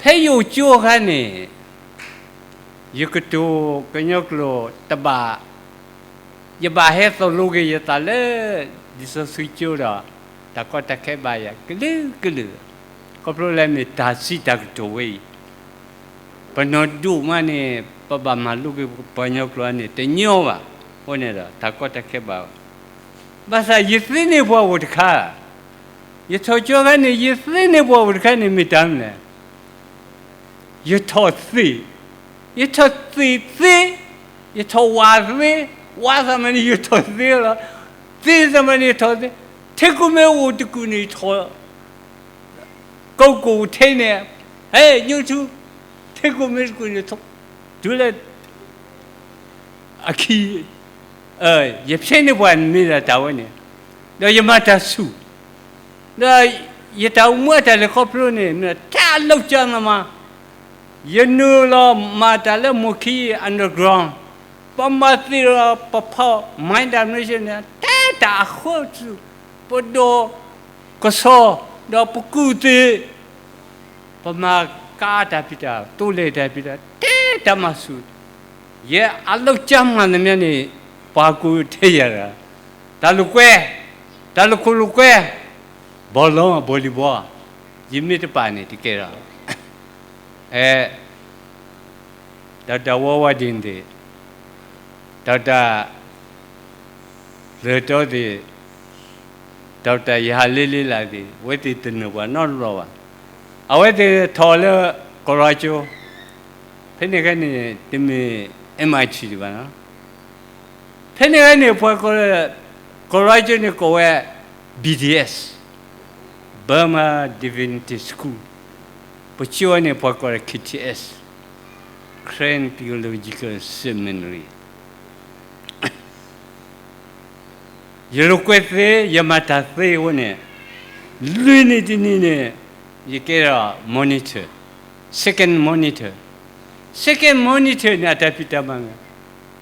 ဖဲယအိၣ်ကၠိအခါန့ၣ်, ယကတိၤကညီကျိာ်တဘၣ်, ယဘၣ်ဟဲသိၣ်လိက့ၤယသးလၢ လံာ်စီဆှံကၠိဒီး, တၢ်ကီတၢ်ခဲဘၣ်ယၤကလုာ်ကလုာ်, ခီဖျိလၢမ့ၢ်တၢ်စံးတၢ်ကတိၤဝဲအံၤ, ပနီၢ်ဒိၣ်မးန့ၣ် ပဘၣ်မၤလိက့ၤပှၤကညီကျိာ်န့ၣ် တညီဘၣ်, အဃိန့ၣ်ဒီး တၢ်ကီတၢ်ခဲဘၣ်, ဘၣ်ဆၣ်ယသ့န့ၢ်ပှၤအိၣ်တခါ, ယထီၣ်ကၠိအခါန့ၣ် ယသ့န့ၢ်ပှၤအိၣ်တခါန့ၣ် မ့ၢ်တၢ်မနုၤလဲၣ်. ယထီၣ်သ့ၣ်, ယထီၣ်သ့ၣ်သ့, ယထီၣ်ဝၣ်သ့, ဝၣ်သးမးန့ၣ် ယထီၣ်သ့လီၤ, သ့ၣ်သးမးန့ၣ် ယထီၣ်သ့, ထဲကိးမ့ၢ်အိၣ်တကူၣ်န့ၣ် ယထီၣ်, ကိးကိးထဲန့ၣ်, ဟဲညိထူ, ထဲကိးမ့ၢ်တကူၣ်န့ၣ် ထီၣ်, တုၤလၢ အခံ, ယဖျဲန့ၢ်ပှၤန့ၣ်မ့ၢ်ဒၣ်တၢ်ဝဲန့ၣ်, ဒီးယမၤတၢ်ဆူၣ်, ဒီးယတၢ်အိၣ်မူအတၢ်လဲၤခီဖျိန့ၣ် မ့ၢ်တၢ်အလုပ်ကြမ်းသမား, ယနုာ်လီၤမၤတၢ်လၢမိၢ်ခံ underground, ပမၤသ့ၣ်ဒီးပဖီ mine damnation န့ၣ် တဲတၢ်အဃၢဆူၣ်, ပဒိးကစီၣ်, ဒီးပကူၣ်သ့ၣ်, ပမၤကါတၢ်ဖံးတၢ်, တိလဲၢ်တၢ်ဖံးတၢ်, တဲတၢ်မၤဆူၣ်, ယဲအလိၣ်ကၢ်မၤသမျၢ်န့ၣ် ပှၤကူၣ်ထဲယၤတဂၤ, တၢ်လိာ်ကွဲ, တၢ်လိာ်ခိၣ်လိာ်ကွဲ, ဘီလီၤ volleyball, ယမ့ၢ်တပာ်န့ၣ် တကဲထီၣ်, အဲ doctor ဝီဝါဒ့ၣ်သ့ၣ်, doctor လၢၢ်တီသ့ၣ်, doctor ယဟးလ့လ့လၢ်သ့ၣ် အဝဲသ့ၣ်တနၢၤပှၤနီတဘျီဘၣ်. အဝဲသ့ၣ်ထီၣ်လၢကီၢ်ရၢကၠိ, ဖဲန့ၣ်ခဲန့ၣ် တမ့ၢ် M I T ဒံးဘၣ်နီၤ. ဖဲန့ၣ်ခဲန့ၣ် ပှၤကိးလၢ ကီၢ်ရၢကၠိန့ၣ်ကိးဝဲ B D S, Burma Divinity School, ပှၤကၠိန့ၣ် ပှၤကိးလၢ K T S, Karen Theological Seminary. ယလိာ်ကွဲသ့, ယမၤတၢ်သ့အဃိန့ၣ်, လွံၢ်နံၣ်တနံၣ်န့ၣ် ယကဲထီၣ် monitor, second monitor, second monitor န့ၣ် အတၢ်ဖံးတၢ်မၤန့ၣ်,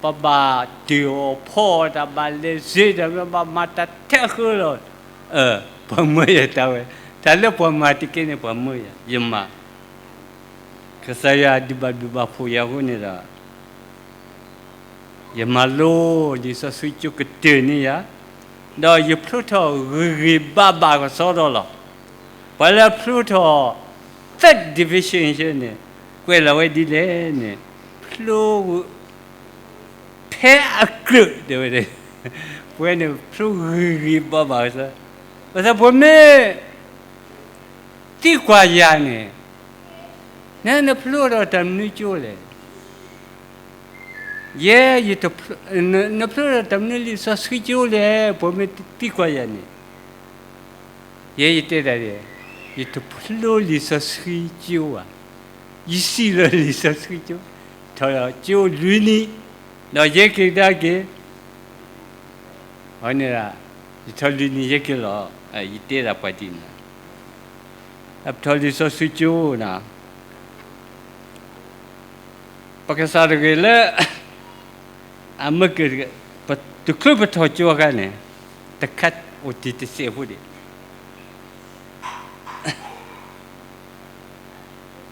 ပဘၣ်တ့ၢ်အီၣ်ဖီအီၣ်တၢ်, ဘၣ်လဲၤစ့တၢ်, ဘၣ်မၤတၢ်ထဲအဃၢလီၤ. ပှၤမၢယၤတၢ်ဝဲ, တၢ်လၢပှၤမၤတကဲန့ၣ် ပှၤမၢယၤ, ယမၤ, ကစၢ်ယွၤဒုးဘၣ်ဒုးဘၣ်ဖှိၣ်ယၤအဃိန့ၣ်ဒီး ယမၤလိလံာ်စီဆှံကၠိကတၢၢ်န့ၢ်ယၤ, ဒီးယဖျိထီၣ်ဂ့ၤဂ့ၤဘၣ်ဘၣ်ကစီဒီလီၤ. ပှၤလၢဖျိထီၣ် third division န့ၣ် ကွဲးလီၤဝဲဒ်လဲၣ်န့ၣ်, ဖျိ ဖဲအကြၢးတဲဝဲ, ပဝဲန့ၣ်ဖျိဂ့ၤဂ့ၤဘၣ်ဘၣ်ကစီ, ဘၣ်ဆၣ်ပှၤမ့ၢ် သံကွၢ်ယၤန့ၣ်, န နဖျိထီၣ်တၢ်မနုၤကၠိလဲၣ်, ယဲ, နဖျိထီၣ်တၢ်မနုၤလံာ်စီဆှံကၠိလဲၣ်, ပှၤမ့ၢ်သံကွၢ်ယၤန့ၣ်, ယဲယတဲတၢ်, ယတဖျိလံာ်စီဆှံကၠိဘၣ်, ယစံၣ်လီၤလံာ်စီဆှံကၠိ, ထီၣ်ကၠိလွံၢ်နံၣ်, ဒီးယဲက့ၤကဒါက့ၤ အန့ၣ်, ယထီၣ်လွံၢ်နံၣ်ယဲက့ၤလီၤ, ယတဲဒၣ်ပှၤဒ်န့ၣ်, အပထီၣ်လံာ်စီဆှံကၠိန့ၣ်, ပကစၢ်တဂ့ၤလၢ အမ့ၢ်က, တချုးပထီၣ်ကၠိအခါန့ၣ်, တခါအိၣ်တံၤတစဲးဖိဒံး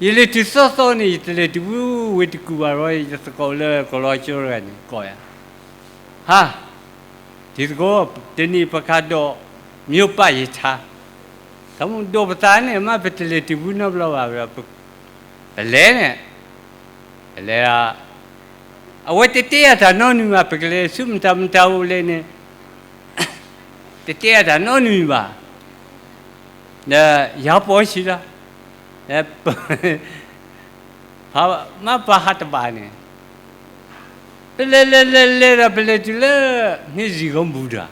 ယလဲၤတုၤသီသီန့ၣ် ယတလဲၤတုၤဝံၤဝ့ၢ်တကူၣ်ဘၣ်ဒီး ယသကိးလၢကီၢ်လီၤကၠိတဂၤန့ၣ် ကိးယၤ, ဟါ, တံၤသကိး, တနံၤပကဟးဒိး မိၢ်ပၢ်ယထါ, တၢ်မ့ၢ်ဒိးပသးန့ၣ် မ့ၢ်ပတလဲၤတုၤဝံၤနီတဘျီဘၣ်, ပလဲၤန့ၣ်, ပလဲၤ, အဝဲတတဲယၤတၢ်နီတမံၤဘၣ်, ပကလဲၤဆူမတၤမတၤအိၣ်လဲၣ်န့ၣ် တတဲယၤတၢ်နီတမံၤဘၣ်, ဒီးယၤပိာ်ဆံးလီၤ, မ့ၢ်ပဟးတဘၣ်န့ၣ်, ပလဲၤလဲၤလဲၤလဲၤဒီး ပလဲၤတုၤလၢ နှင်းဆီကုန်းဘူတာ,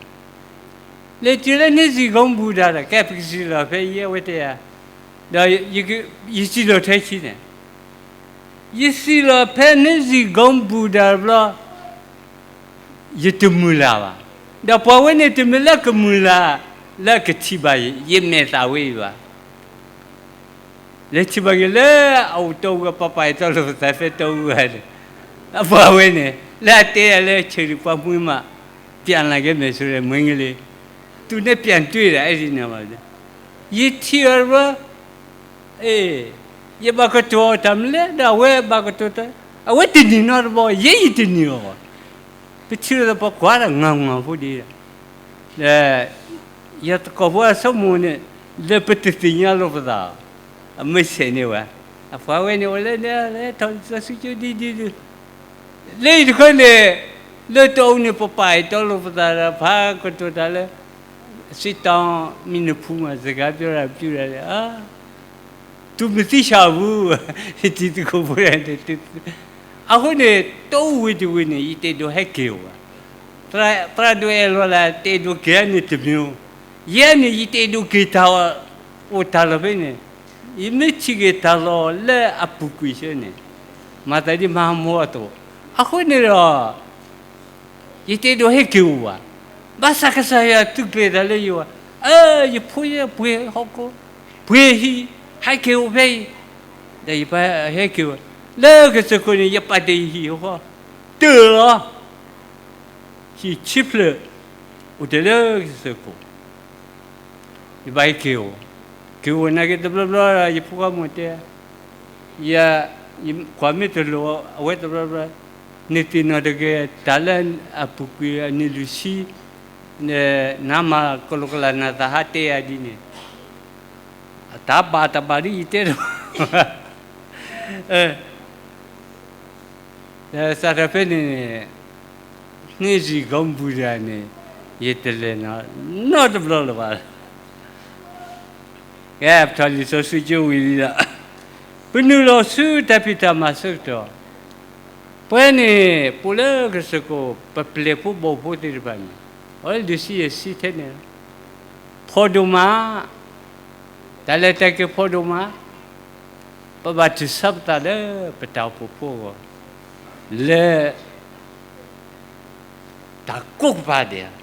လဲၤတုၤလၢ နှင်းဆီကုန်းဘူတာဒီး ကဲပကစံၣ်လီၤဖဲအံၤ အဝဲတဲယၤ, ဒီးယစံၣ်လီၤထဲဆံန့ၣ်, ယစံၣ်လီၤဖဲ နှင်းဆီကုန်းဘူတာ တဘျီ ယတမုၢ်လၢ်ဘၣ်, ဒီးပှၤဝဲန့ၣ် တမ့ၢ်လၢကမုၢ်လၢ် လၢကထံၣ်ဘၣ်ယမဲာ်သၣ်ဝဲအံၤဘၣ်, လဲၤထံၣ်ဘၣ်က့ၤလၢအအိၣ်တီအူ ပပာ်အသီလိာ်ပသးဖဲတီအူဧါန့ၣ်, ပှၤဝဲန့ၣ် လၢအတဲယၤလၢ ဆၢဒံးပှၤမှံမး ပြန်လာခဲ့မယ်ဆိုတဲ့ မိန်းကလေး, သူနဲ့ပြန်တွေ့တာ အဲဒီနေ့မှာ, ယထံၣ်အီၤတဘျီ ယဘၣ်ကတိၤတၢ်မနုၤလဲၣ်, ဒီးအဝဲဘၣ်ကတိၤတၢ်, အဝဲတနံၤနီတဘျီ ယဲယတနံၤအီၤဘၣ်, ပထံၣ်လိာ်သး ပကွၢ်တၢ် ငါငါဖိဒ်, ဒီးယသကိးဖိအဆိကမိၣ်န့ၣ် လၢပတသ့ၣ်ညါလိာ်ပသး, အမ့ၢ်ဆဲးန့ၢ်ဝဲ, အပှၤဝဲန့ၣ် အိၣ်လၢန့ၣ် လဲၤထီၣ်လံာ်စီဆှံကၠိဒ်ဒ်ဒ်, လၢအံၤတခီန့ၣ် လၢတီအူန့ၣ် ပပာ်အသီလိာ်ပသးဒီး ပှၤကတိၤတၢ်လၢ စစ်တောင်းမြစ်နှစ်ဖူးမှာ စကားပြောတာ ပြုတာလဲၣ်, သူမသိချင်ဘူး, တံၤသကိးဖိန့ၣ်, အဃိန့ၣ် တီအူဝ့ၢ်တဝ့ၢ်န့ၣ် ယတအဲၣ်ဒိးဟဲက့ၤအိၣ်ဘၣ်, သရၣ်ဒိၣ်အဲၣ်လီၤလၢ တအဲၣ်ဒိးက့ၤန့ၣ်တမံၤ, ယဲန့ၣ် ယတအဲၣ်ဒိးက့ၤတၢ်အိၣ်တၢ်လီၢ်ဖဲန့ၣ်, ယမ့ၢ်ထံၣ်က့ၤတၢ်လီၢ်လၢအပူၤကွံာ်ဆၢန့ၣ်, မၤသးဒ်မၤမီၢ်အသိး, အဃိန့ၣ်ဒီး ယတအဲၣ်ဒိးဟဲက့ၤအိၣ်ဘၣ်, ဘၣ်ဆၣ်ကစၢ်ယွၤသုးကျဲၤတၢ်လၢယဂီၢ်, အၢ ယဖိယဲၢ်ပှ့ၤဟီၣ်ခိၣ်, ပှ့ၤဟံၣ်, ဟဲက့ၤအိၣ်ဖဲအံၤ, ဒီးယပၢ်ဟဲက့ၤအိၣ်, လၢကစၢၢ်ခိၣ်န့ၣ် ယပာ်တ့ၢ်ယဟံၣ်အဃိ, တၢၢ်လီၤ, ဟံၣ်ခံဖျၢၣ်, အိၣ်တ့ၢ်လၢကစၢၢ်ခိၣ် ယဘၣ်ဟဲက့ၤအိၣ်, က့ၤအိၣ်နာ်က့တဘျီဘျီ ယဖိခွါမိၢ်တဲ, ယ, ယကွၢ်မ့ၢ်တလိၣ်အဝဲတဘျီဘျီ, နသ့ၣ်နီၣ်တဂ့ၤ တၢ်လၢအပူၤကွံာ်အနံၣ်လွံၢ်ဆံ, နမၤကလိာ်ကလာ်နသးဟးတဲယၤဒ်န့ၣ်, တၢ်ဘၣ်တၢ်ဘၣ်ဒ်ယတဲတဘၣ်, စးထီၣ်ဖဲန့ၣ်န့ၣ်, န့ၢ်စံၣ်ဂီၢ်မုၢ်တဂၤန့ၣ်, ယတလဲၤနီတဘျီလၢၤဘၣ်. ကဲ ပထီၣ်လံာ်စီဆှံကၠိဝံၤလံဒီး, ပနုာ်လီၤဆူတၢ်ဖံးတၢ်မၤဆၢကတီၢ်, ပဝဲန့ၣ် ပအိၣ်လၢကစၢၢ်ခိၣ် ပပျဲၢ်ဖိဘီၣ်ဖိသ့ၣ်တဖၣ်န့ၣ်, အဝဲလွံၢ်ဆံယဲၢ်ဆံထဲန့ၣ်, ဖီဒိၣ်မး, တၢ်လဲၤတၢ်က့ၤဖီဒိၣ်မး, ပဘၣ်တူၢ်ဆါပသးလၢပတၢ်အိၣ်ဖှိၣ်ဖိအဂီၢ်, လၢ တၢ်ကိးကပၤဒဲး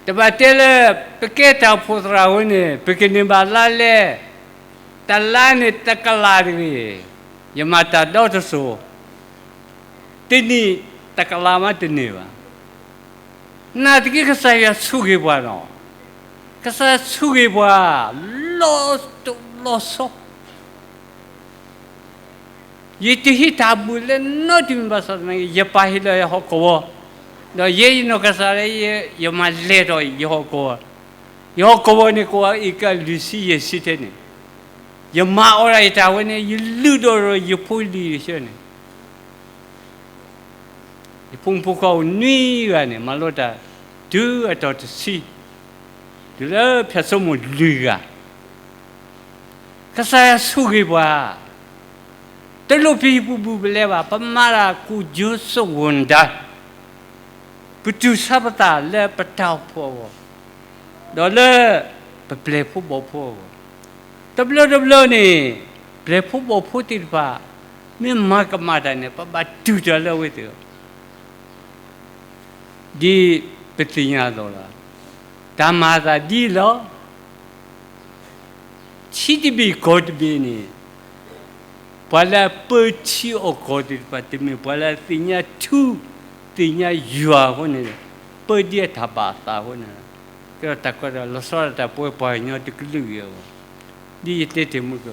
တဘၣ်တဲလၢ ပကဲတၢ်အိၣ်ဖှိၣ်သရၣ်ဝဲန့ၣ် ပကန့ၢ်ဘၣ်လါလဲ, တလါန့ၣ်တကလးတဂ့ၤ, ယမၤတၢ်ဒီတစိၤ, တနံၣ်တကလးမးတန့ၢ်ဘၣ်. နာ်သက့ကစၢ်ယွၤဆိၣ်ဂ့ၤပှၤနီၤ, ကစၢ်ယွၤဆိၣ်ဂ့ၤပှၤ, လီၤတိၢ်လီၤဆီ ယတဟ့ၣ်တၢ်ဘူၣ်လၢနီတမံၤဘၣ်ဆၣ်သနာ်က့ ယပာ်ဟ့ၣ်လီၤယဟီၣ်ကဝီၤ, ဒီးယဲယနီၢ်ကစၢ်လၢယမၤလဲၢ်ထီၣ်ယဟီၣ်ကဝီၤ, ယဟီၣ်ကဝီၤန့ၣ် ကဝီၤအ့ကၢလွံၢ်ဆံယဲၢ်ဆံထဲန့ၣ်, ယမၤအီၣ်ဒၣ်ယတၢ်ဝဲန့ၣ် ယလုၢ်ဒီးဒီးယဖိလံၤတဆၢန့ၣ် ယဖိမုၣ်ဖိခွါအိၣ်နွံဂၤန့ၣ် မၤလိတၢ်တုၤအတီၢ်တဆံ, တုၤလၢဖၠၣ်စိမိၤလွံၢ်ဂၤ, ကစၢ်ယွၤဆိၣ်ဂ့ၤပှၤ, တလိၣ်ပဟံၣ်ပဘူၣ်ပလဲဘၣ်, ပမၤတၢ်ကိၣ်ကၠိစိဝိၣ်ဒါ, ပတူၢ်ဆါပသးလၢပတၢ်အိၣ်ဖှိၣ်အဂီၢ်, ဒီးလၢပပျဲၢ်ဖိဘီၣ်ဖိအဂီၢ်, တဘျီတဘျီန့ၣ် ပျဲၢ်ဖိဘီၣ်ဖိသ့ၣ်တဖၣ် မ့ၢ်မၤကမၣ်တၢ်န့ၣ် ပဘၣ်တူၢ်တၢ်လၢအဝဲသ့ၣ်အဂီၢ် ဒ်ပသ့ၣ်ညါအသိးလီၤ. တၢ်မၤအသးဒ်လီၤ. ထံတဘ့ၣ်ကီၢ်တဘ့ၣ်န့ၣ်, ပှၤလၢအပၢထံအီၣ်ကီၢ်သ့ၣ်တဖၣ် တမ့ၢ်ပှၤလၢအသ့ၣ်ညါထူ, သ့ၣ်ညါယွၤအဃိန့ၣ်, ပၢဒ်အတၢ်ဘၣ်အသးအဃိန့ၣ်, ကဲထီၣ်တၢ်ကီတၢ်ခဲ လီၤဆီဒၣ်တၢ် ပဝဲပှၤကညီတကလုာ်အံၤအဂီၢ်, ဒ်ယတဲတ့ၢ်မုၢ်က,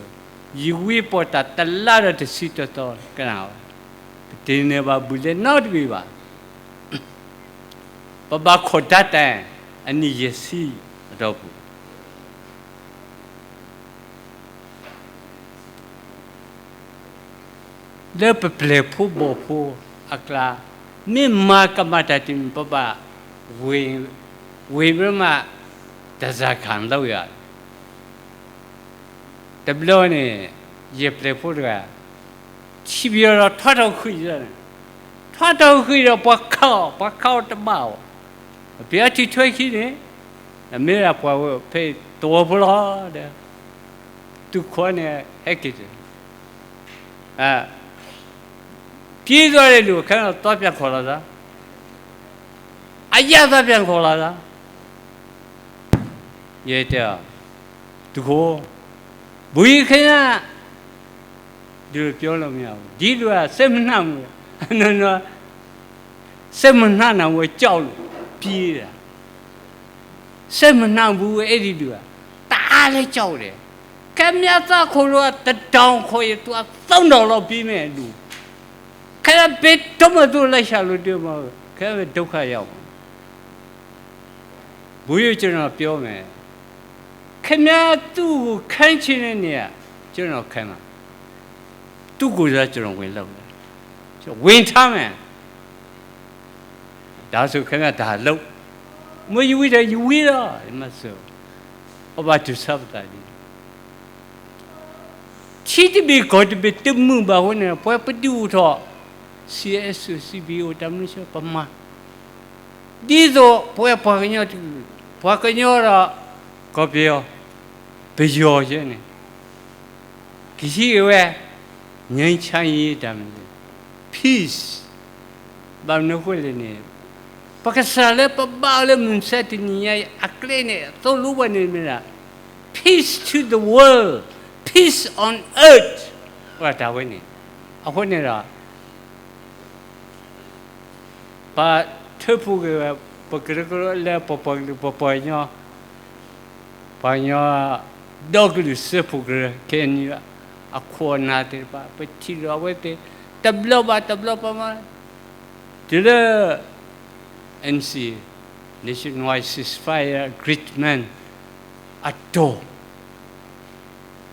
ယဝံပီၢ်တၢ်တလါဒီးတဆံတသီကနၣ်, ပတန့ၢ်ဘၣ်ဘူၣ်လဲနီတဘ့ၣ်ဘၣ်. ပဘၣ်ခိးတၢ်တဲ အနံၣ်ယဲၢ်ဆံအတီၢ်ပူၤ လၢပပျဲၢ်ဖိဘီၣ်ဖိအကျါ, မ့ၢ်မၤကမၣ်တၢ်တမံၤ ပဘၣ်ဝ့ၤ, ဝ့ၤမ့ၢ်မး တၢ်စၢ်ခၣ်လီၤယၤ တဘျီန့ၣ်, ယပျဲၢ်ဖိတဂၤ, ထံၣ်ပယီၤဒီးထွါထီၣ်ဃံၣ်, ထွါထီၣ်ဃံၣ်ဒီးပှၤခးအီၤ, ပှၤခးအီၤတဘၣ်အီၤ, ပယီၤထံၣ်ထွဲခံန့ၣ်, မ့ၢ်ဒၣ်ပှၤဝဲဖဲသဝီဖိလီၤဒီး, သုးခိၣ်န့ၣ်ဟဲက့ၤတ ပံသီန့ၣ်ဒုး ခဲန့ၣ်သီပၠၣ်ခိၣ်လီၤသး, အယၣ်သီပၠၣ်ခိၣ်လီၤသး, ယတဲ, သုးခိၣ်, ဘုန်းကြီးခင်ဗျား, ဒီလိုပြောလို့မရဘူး, ဒီလူက စိတ်မနှံ့ဘူး, စိတ်မနှံ့ဘူး, ကြောက်လို့ပြေးတာ, စိတ်မနှံ့ဘူး အဲ့ဒီလူက, တအားလဲကြောက်တယ်, ခင်ဗျားသားခိုးလို့ တစ်ထောင်ခေါ်ရင် သူက သုံးထောင်လောက်ပေးမယ်လူ, ခင်ဗျား ဘယ်တော့မှ သူ့ကို လိုက်ရှာလို့တွေ့မှာ, ခင်ဗျား ဒုက္ခရောက်မှာ, ဘုန်းကြီး ကျွန်တော်ပြောမယ်, ခင်ဗျား သူ့ကို ခိုင်းချင်တဲ့နေရာ ကျွန်တော်ခိုင်းမှာ, သူ့ကိုယ်စား ကျွန်တော် ဝင်လုပ်မယ်, ကျွန်တော် ဝင်ထားမယ်. ဒါဆို ခင်ဗျား ဒါလုပ်, မင်း ယဝံဒီး ယဝံလီၤ, မ့ၢ်စၢၤ, ပဘၣ်တူၢ်ဆါပသးဒ်န့ၣ်, ထံတဘ့ၣ်ကီၢ်တဘ့ၣ် တမုာ်ဘၣ်အဃိန့ၣ် ပဝဲပဒုးအိၣ်ထီၣ် CSO CBO တၢ်မနုၤဆၢပမၤ, ဒ်သိးပဝဲပှၤကညီတကလုာ်, ပှၤကညီဒီး ကီၢ်ပယီၤ, ပယီၤယဲန့ၣ် ကဟံးက့ၤဝဲ ငြိမ်းချမ်းရေး တၢ်မနုၤလဲၣ်, peace, ဘၣ်မနုၤအဃိလဲၣ်န့ၣ်, ပကစၢ်လၢပဘါအီၤလၢမုၢ်မဆါတနံၤညါအံၤ အကျဲန့ၣ် သိၣ်လိပှၤန့ၣ်မ့ၢ်ဒၣ် peace to the world, peace on earth, ပှၤတၢ်ဝဲန့ၣ်, အဃိန့ၣ်ဒီး ပထၢဖှိၣ်က့ၤဝဲ ပကရၢကရိလၢပပှၤကလုာ် ပပှၤကညီ, ပှၤကညီ ဒီကလုာ်စၢဖှိၣ်ကရၢ ခဲအံၤန့ၣ်, အခိၣ်အနၢ်သ့ၣ်တဖၣ် ပထံၣ်လိာ်အဝဲသ့ၣ် တဘျီဘၣ်တဘျီ ပမၤ တုၤလၢ N C, Nationwide Ceasefire Agreement အတီၢ်,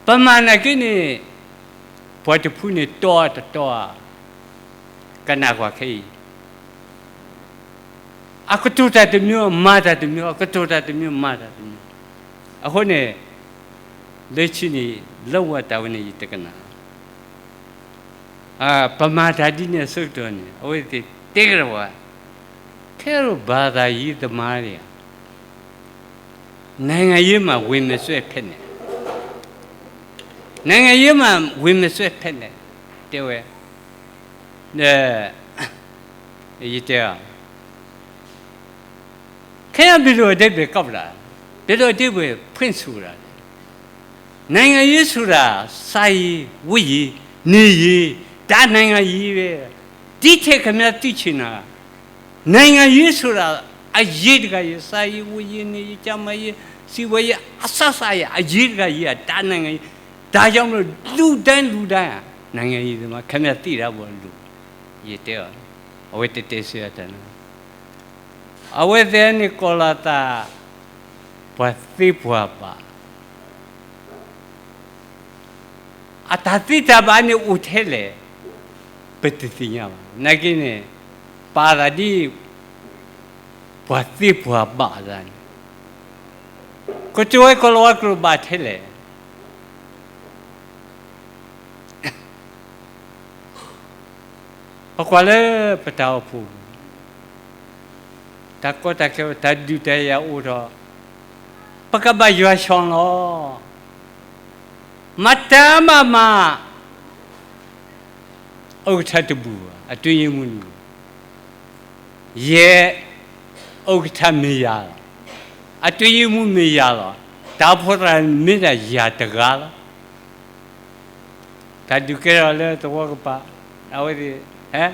ပမၤနာ်က့န့ၣ် ပှၤတဖုန့ၣ်တီတတီဧါ, ကနၣ်ကွၢ်ခဲအံၤ အကတိၤတၢ်တမံၤ မၤတၢ်တမံၤ, အကတိၤတၢ်တမံၤ မၤတၢ်တမံၤ. အဃိန့ၣ် လၢခံန့ၣ် လၢဝဲတၢ်ဝဲန့ၣ် ယတကနၣ်, ပမၤတၢ်ဒ်န့ၣ်အဆၢကတီၢ်န့ၣ် အဝဲသ့ၣ်တဲကဒီးဝဲ, ခဲအံၤ ဘာသာရေးသမားတွေက နိုင်ငံရေးမှာ ဝင်မစွက်ဖက်နဲ့, နိုင်ငံရေးမှာ ဝင်မစွက်ဖက်နဲ့ တဲဝဲ, ယတဲအီၤ ခင်ဗျား ဘယ်လိုအဓိပ္ပာယ်ကောက်တာလဲ? ဘယ်လိုအဓိပ္ပာယ်ဖွင့်ဆိုတာလဲ? နိုင်ငံရေးဆိုတာ စားရေး၊ ဝတ်ရေး၊ နေရေး, ဒါနိုင်ငံရေးပဲ. ဒီထက်ခင်ဗျားသိချင်တာ နိုင်ငံရေးဆိုတာ အရေးတကကြီး, စားရေး၊ ဝတ်ရေး၊ နေရေး၊ ကျန်းမာရေး၊ စီးပွားရေး, အစစအရာ အရေးတကကြီးက ဒါနိုင်ငံရေး. ဒါကြောင့်မလို့ လူတိုင်းလူတိုင်းဟာ နိုင်ငံရေးသမား, ခင်ဗျားသိတာပေါ့လို့ ယတဲအီၤ, အဝဲတဲတဲဆၢတၢ်န့ၣ်, အဝဲသ့ၣ်န့ၣ်ကိးလီၤသး ပှၤသ့ပှၤဘၣ် အတၢ်သ့တၢ်ဘၣ်န့ၣ်အိၣ်ထဲလဲၣ်, ပတသ့ၣ်ညါဘၣ်. နာ်က့န့ၣ် ပာ်သးဒ် ပှၤသ့ပှၤဘၣ်သးန့ၣ်, ကတိၤဝဲကိးလီၤဝဲကျိာ်ဘၣ်ထဲလဲၣ်. ပကွၢ်လၢပတၢ်အိၣ်ဖှိၣ် တၢ်ကီတၢ်ခဲ တၢ်ဒုးတၢ်ယၤအိၣ်ထီၣ်, ပကဘၣ်ယွၤဆီၣ်လီၤ. မတၤမၤမၤ ဥက္ကဋ္ဌတဘူၣ်ဘၣ်, အတွင်းရေးမှူးန့ၣ်, ယဲ ဥက္ကဋ္ဌမ့ၢ်ယၤလီၤ, အတွင်းရေးမှူးမ့ၢ်ယၤလီၤ, တၢ်အိၣ်ဖှိၣ်သရၣ်မ့ၢ်ဒၣ်ယၤတဂၤလီၤ. တၢ်ဒုးကဲထီၣ်လၢသဝီကပၤ, အဝဲသ့ၣ် ဟဲ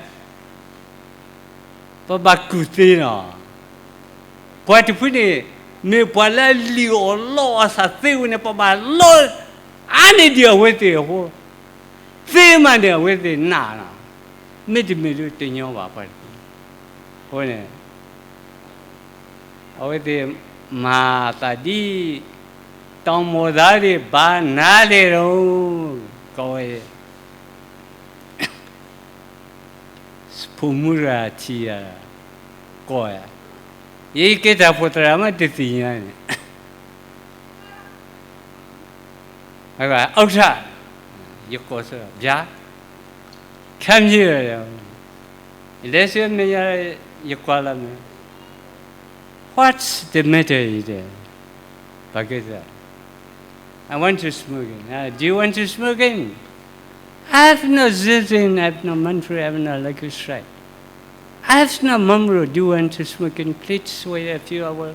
ပဘၣ်ကူၣ်သ့လီၤ. ပှၤတဖုန့ၣ် မ့ၢ်ပှၤလၢအလံၣ်အီၣ်လီအီၣ်သးသ့ဝဲန့ၣ် ပဘၣ်လီအါန့ၢ်ဒံး အဝဲသ့ၣ်အဃိ, သ့မးန့ၣ် အဝဲသ့ၣ်နာ်လီၤ. မ့တမ့ၢ်ဒုးတညီဘၣ်ပှၤတဖု, အဃိန့ၣ် အဝဲသ့ၣ်မၤသးဒ် တောင်ပေါ်သားတွေ ဘာနားလဲတော့ ကဝဲ ဖိမုၣ်တဂၤထံၣ်ယၤ, ကိးယၤ, ယကဲတၢ်အိၣ်ဖှိၣ်သရၣ်မးတသ့ၣ်ညါန့ၣ်, အ ဥက္ကဋ္ဌ, ယကိးစၢ် ဗျာ, ခံမံၤလၢ လဲၤစၢၤမဲာ်ညါ ယကွၢ်လီၤမ့ၢ် What's the matter ယတဲ, ဘၣ်ကဲစၢ် I want to smoke it. Uh, do you want to smoke it? I have no zizin, I have no mantra, I have no lucky strike. I have no mamro. Do you want to smoke it? Please wait a few hours.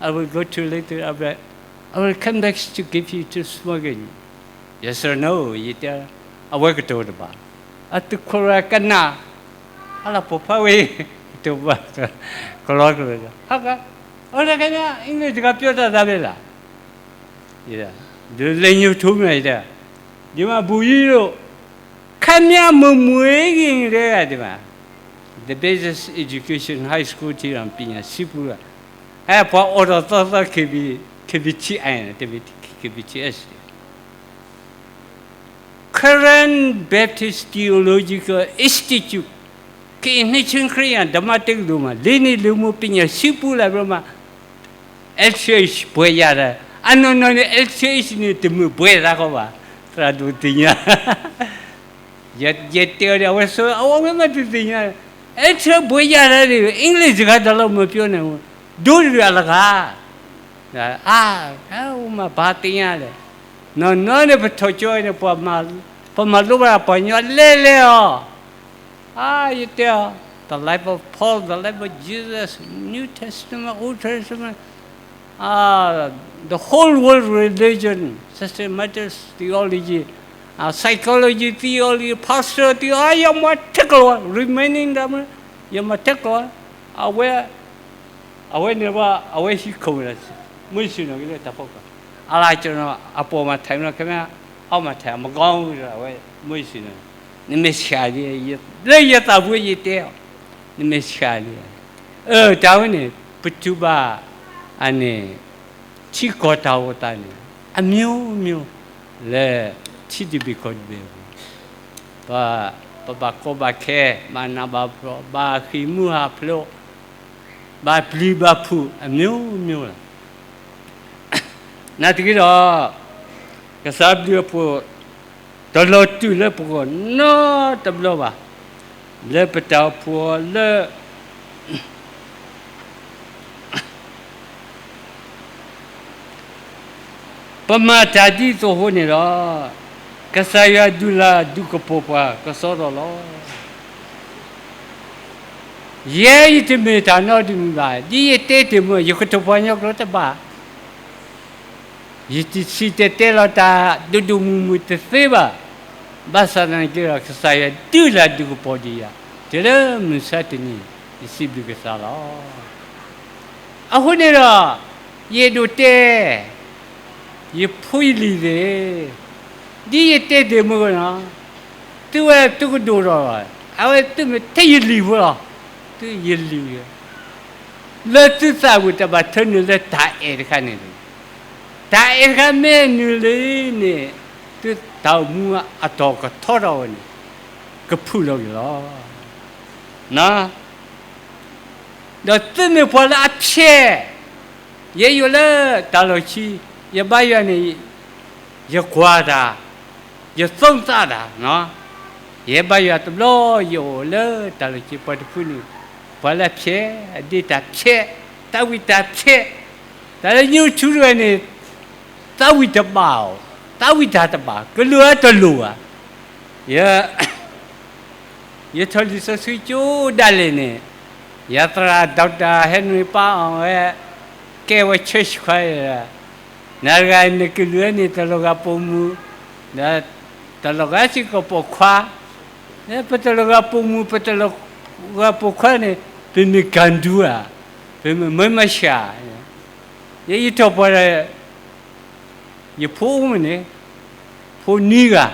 I will go to later. I will, I will come back to give you to smoke it. Yes or no? ယတဲ, အဝဲကတိၤတဘၣ်, အသုးခိၣ်ရၢကနၣ်, အလၢပိာ်ဖးဝဲ, ကတိၤဘၣ်, ကလီကလီ, ဟါက, အဝဲတကဲညါ English တဂၤပြောတတ်တာပဲလား, ဒီးလဲၤညိၣ်ထူမ့ၢ်ယတဲ, ဒီးမၤဘူၣ်ယံၤလို့ ခင်ဗျား မမွေးခင်ကတည်းက ဒီးမၤ the best education, high school ထံၣ်ဒီး ပညာဆံးပူလီၤ, ဟဲ ပှၤအိၣ်ဒီးသီသီ K B, K B T I န့ၣ် K B T S, Karen Baptist Theological Institute, ကရင်နှစ်ခြင်းခရစ်ယာန် ဓမ္မတက္ကသိုလ်မှာ လေးနှစ် လူမှုပညာ ဆံးပူလာပြီးတော့မှ L T H ဘွဲ့ရတယ်, အနီၢ်နီၢ်န့ၣ် L T H န့ၣ် တမ့ၢ်ဘွဲ့သးခီဘၣ်, သရၣ်ဒိၣ်သ့ၣ်ညါ, ယတဲအီၤဒီး အဝဲဆိ, အဝဲမ့ၢ်တသ့ၣ်ညါ, L T H ဘွဲ့ရတယ်, English စကားတလုံး မပြောနိုင်ဘူး, ဒိၣ်တဂၤလၢဂၤ, အါ, အဝဲမ့ၢ်ဘၣ်သ့ၣ်ညါလဲၣ်, နီၢ်နီၢ်န့ၣ် ပထီၣ်ကၠီန့ၣ် ပမၤလိဘၣ်ပှၤကညီလဲၤလဲၤအီၤ အါ, ယတဲအီၤ, the life of Paul, the life of Jesus, New Testament, Old Testament, the whole world religion, systematic theology, psychology, theology, pastoral theology, ယမၤထဲကလီၤ, remaining ယမၤထဲကလီၤ, အဝဲ, အဝဲန့ၣ်ဘၣ် အဝဲဟံးခိၣ်ဝဲဒၣ်, မုၢ်ဆ့ၣ်နီၤက့ၤလၢတၢ်ဖီခိၣ်, အလၢကနီၤ အပိာ်မၤထဲမး ခင်ဗျာ, အီၣ်မၤထဲးမကီဝဲ မိၢ်ယ့ၣ်ၡူးန့ၣ်, နမ့ၢ်ဆှးလံ, လၢယသးပူၤယတဲအီၤ, နမ့ၢ်ဆှးလံ, အၢ တၢ်ဝဲန့ၣ် ပတူၢ်ဘၣ် အန့ၣ် ထံကီၢ်တၢ်အိၣ်သးန့ၣ် အမျိုးမျိုး လၢထံတဘ့ၣ်ကီၢ်တဘ့ၣ်အပူၤ, ပဘၣ်ကီဘၣ်ခဲ ဘၣ်နးဘၣ်ဖှီၣ် ဘၣ်ဃံးမုၢ်ဟးဖျိး ဘၣ်ပျံၤဘၣ်ဖုး အမျိုးမျိုးလီၤ. နာ်သက့ဒီး ကစၢ်ဘျုးအဖှိၣ် တလီၤတူာ်လၢပဂီၢ်နီတဘျီဘၣ်, လၢပတၢ်အိၣ်ဖှိၣ်လၢ ပမၤတၢ်ဒ်သိးအဃိန့ၣ်ဒီး ကစၢ်ယွၤဒုးလၢ်ဒုးကပီၤပှၤကစီဒီလီၤ. ယဲယတမ့ၢ်တၢ်နီတမံၤဘၣ်, ဒ်ယတဲတ့ၢ်မုၢ် ယကတိၤပှၤကညီကျိာ်တဘၣ် ယတစံၣ်တဲၤတဲလီၤတၢ်ဒိၣ်ဒိၣ်မုၢ်မုၢ်တသ့ဘၣ်. ဘၣ်ဆၣ်သနာ်က့ဒီး ကစၢ်ယွၤဒုးလၢ်ဒုးကပီၤဒံးယၤ, တုၤလၢမုၢ်ဆါတနံၤ ယစံးဘျုးကစၢ်လီၤ. အဃိန့ၣ်ဒီး ယအဲၣ်ဒိးတဲ ယဖိယလံၤသ့ၣ်, ဒ်ယတဲတ့ၢ်မုၢ်ကနီၤ, သုဝဲသုကဒိၣ်ထီၣ်လီၤ, အဝဲသုမ့ၢ်ထဲယလံၤဖိလီၤ, သုယလံၤ လၢသုသးဝံၣ်တဘၣ်ထၢနုာ်လၢတၢ်အဲၣ်တခါန့ၣ်, တၢ်အဲၣ်တခါမ့ၢ်နုာ်လံန့ၣ် သုတၢ်အိၣ်မူအတီၢ်ကထီထီၣ်ဝဲန့ၣ် ကဖုၣ်လီၤက့ၤလီၤ. ဒီးသုမ့ၢ်ပှၤလၢအဖျဲး, ယဲယအိၣ်လၢတၢ်လီၢ်ခံ, ယဘါယွၤန့ၣ် ယကွၢ်တၢ်, ယသိသးတၢ်, ယဲဘါယွၤတဘျီ ယအိၣ်လၢတၢ်လီၢ်ခံ ပှၤတဖုန့ၣ် ပှၤလၢအဖျဲး, အဒ့တၢ်ဖျဲး, သးဝံၣ်တၢ်ဖျဲး, တၢ်လၢ YouTube တဂၤန့ၣ် သးဝံၣ်တဘၣ်အီၤ, သးဝံၣ်တၢ်တဘၣ်, ကလုၢ်အတလိၣ်ဘၣ်. ယ ယထီၣ်လံာ်စီဆှံကၠိဒၣ်လဲာ်န့ၣ်, ယသရၣ် Doctor Henry ပၢ်အီၤဝဲ ကဲဝဲ church choir, နၤတဂၤနကလုၢ်န့ၣ် တလီၤဂာ်ပိာ်မုၣ်, ဒီးတလီၤဂာ်စ့ၢ်ကီးပိာ်ခွါ, ပတလီၤဂာ်ပိာ်မုၣ် ပတလီၤဂာ်ပိာ်ခွါန့ၣ် ပမ့ၢ်ကၣ်ဒူဧါ, ပမ့ၢ်မၢမၤဆှး, ယဲယထီၣ်ပှၤဒီး ယဖိအိၣ်မ့ၢ်န့ၣ်, ဖိနွံဂၤ,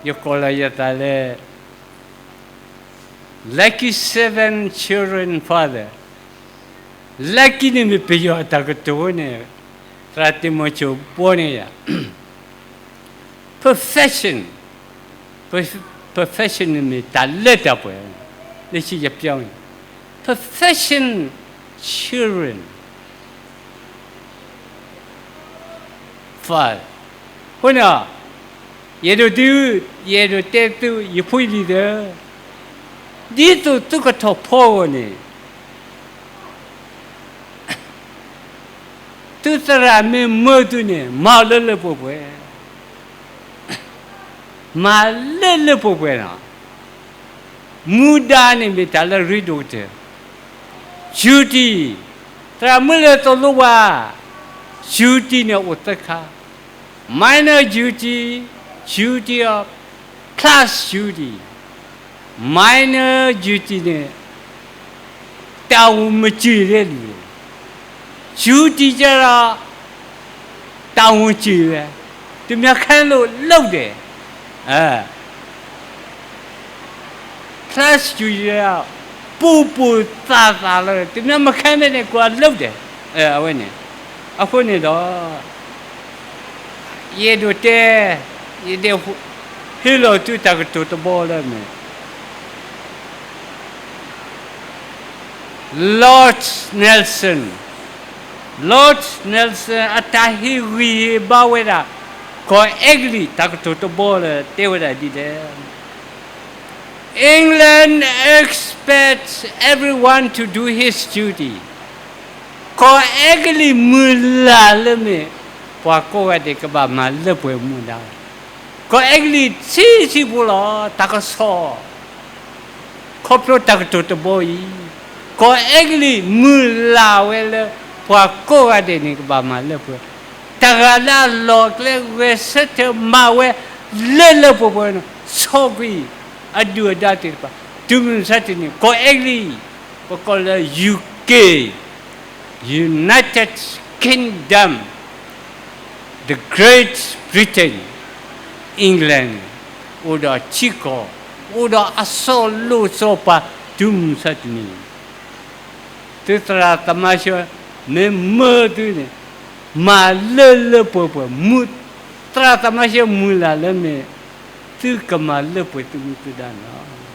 ယကိးလီၤယသးလၢ Lucky seven children father, Lucky န့ၣ်မ့ၢ်ပယီၤအတၢ်ကတိၤန့ၣ်, သရၣ်တံၤမသ့းဘီန့ၢ်ယၤ profession, profession န့ၣ်မ့ၢ်တၢ်လၢတၢ်ပှဲၤ, လၢခံယပျီန့ၣ် profession children father. အဃိန့ၣ် ယအဲၣ်ဒိးဒုး, ယအဲၣ်ဒိးတဲသု ယဖိယလံၤသ့ၣ်, ဒ်သိးသုကထီၣ်ဖီဂီၢ်န့ၣ် သုသရၣ်မ့ၢ်မၢသုန့ၣ် မၤအီၤလၢလၢပှဲၤပှဲၤ, မၤလၢလၢပှဲၤပှဲၤန့ၣ်, မူဒါန့ၣ်မ့ၢ်တၢ်လၢအရ့ဒိၣ်ကတၢၢ်, duty, သရၣ်မုၣ်လၢသိၣ်လိဝါ, duty န့ၣ်အိၣ်သၢခါ, minor duty, duty of class duty, minor duty န့ၣ် တာဝန်မကျေတဲ့လူ, duty ကျတော့ တာဝန်ကျေတယ်, သူများခိုင်းလို့လုပ်တယ်, class duty ကျတော့ ပို့ပို့သးသးလုပ်တယ်, သူများမခိုင်းဘဲနဲ့ ကိုယ်ကလုပ်တယ်, အဝဲန့ၣ်, အဃိန့ၣ်ဒီး ယအဲၣ်ဒိးတဲ, ယဒဲးဟ့ၣ်လီၤသုတၢ်ကတိၤတဘီလၢမ့ၢ် Lord Nelson, Lord Nelson အတၢ်ဟ့ၣ်ဂံၢ်ဟ့ၣ်ဘါဝဲဒၣ် ကီၢ်အဲကလံးတၢ်ကတိၤတဘီလၢတဲဝဲဒၣ်ဒ်လဲၣ်, England expects everyone to do his duty. ကီၢ်အဲကလံးမုၢ်လၢ်လၢမ့ၢ် ပှၤကိးဂၤဒဲးကဘၣ်မၤလၢပှဲၤမူဒါ, ကီၢ်အဲကလံးဆံးဆံးဖိလီၤ တၢ်ကစီၣ် ခီဖျိတၢ်ကတိၤတဘီအံၤ, ကီၢ်အဲကလံးမုၢ်လၢ်ဝဲလၢ ပှၤကိးဂၤဒဲးန့ၣ် ကဘၣ်မၤလၢပှဲၤ, တဂၤလၢအလီၢ်ကျဲဂဲၤဆၢထၢၣ်မၤဝဲလၢလၢပှဲၤပှဲၤန့ၣ် ဆီၣ်ကွံာ်အဒုၣ်အဒါသ့ၣ်တဖၣ်, တုၤမုၢ်မဆါတနံၤ ကီၢ်အဲကလံး, ပကိးလၢ UK, United Kingdom, England န့ၣ် အိၣ်ဒီးထံကီၢ်, အိၣ်ဒီးအစီၤလိၣ်စီၤပၤ တုၤမုၢ်ဆါတနံၤ, သုသရၣ်သမါဆှၢ မ့ၢ်မၢသုန့ၣ် မၤလၢလၢပှဲၤပှဲၤ, မုၢ်သရၣ်သမါဆှၢမုၢ်လၢ်လၢမ့ၢ် သုကမၤလၢပှဲၤသုမူသုဒါန့ၣ်လီၤ.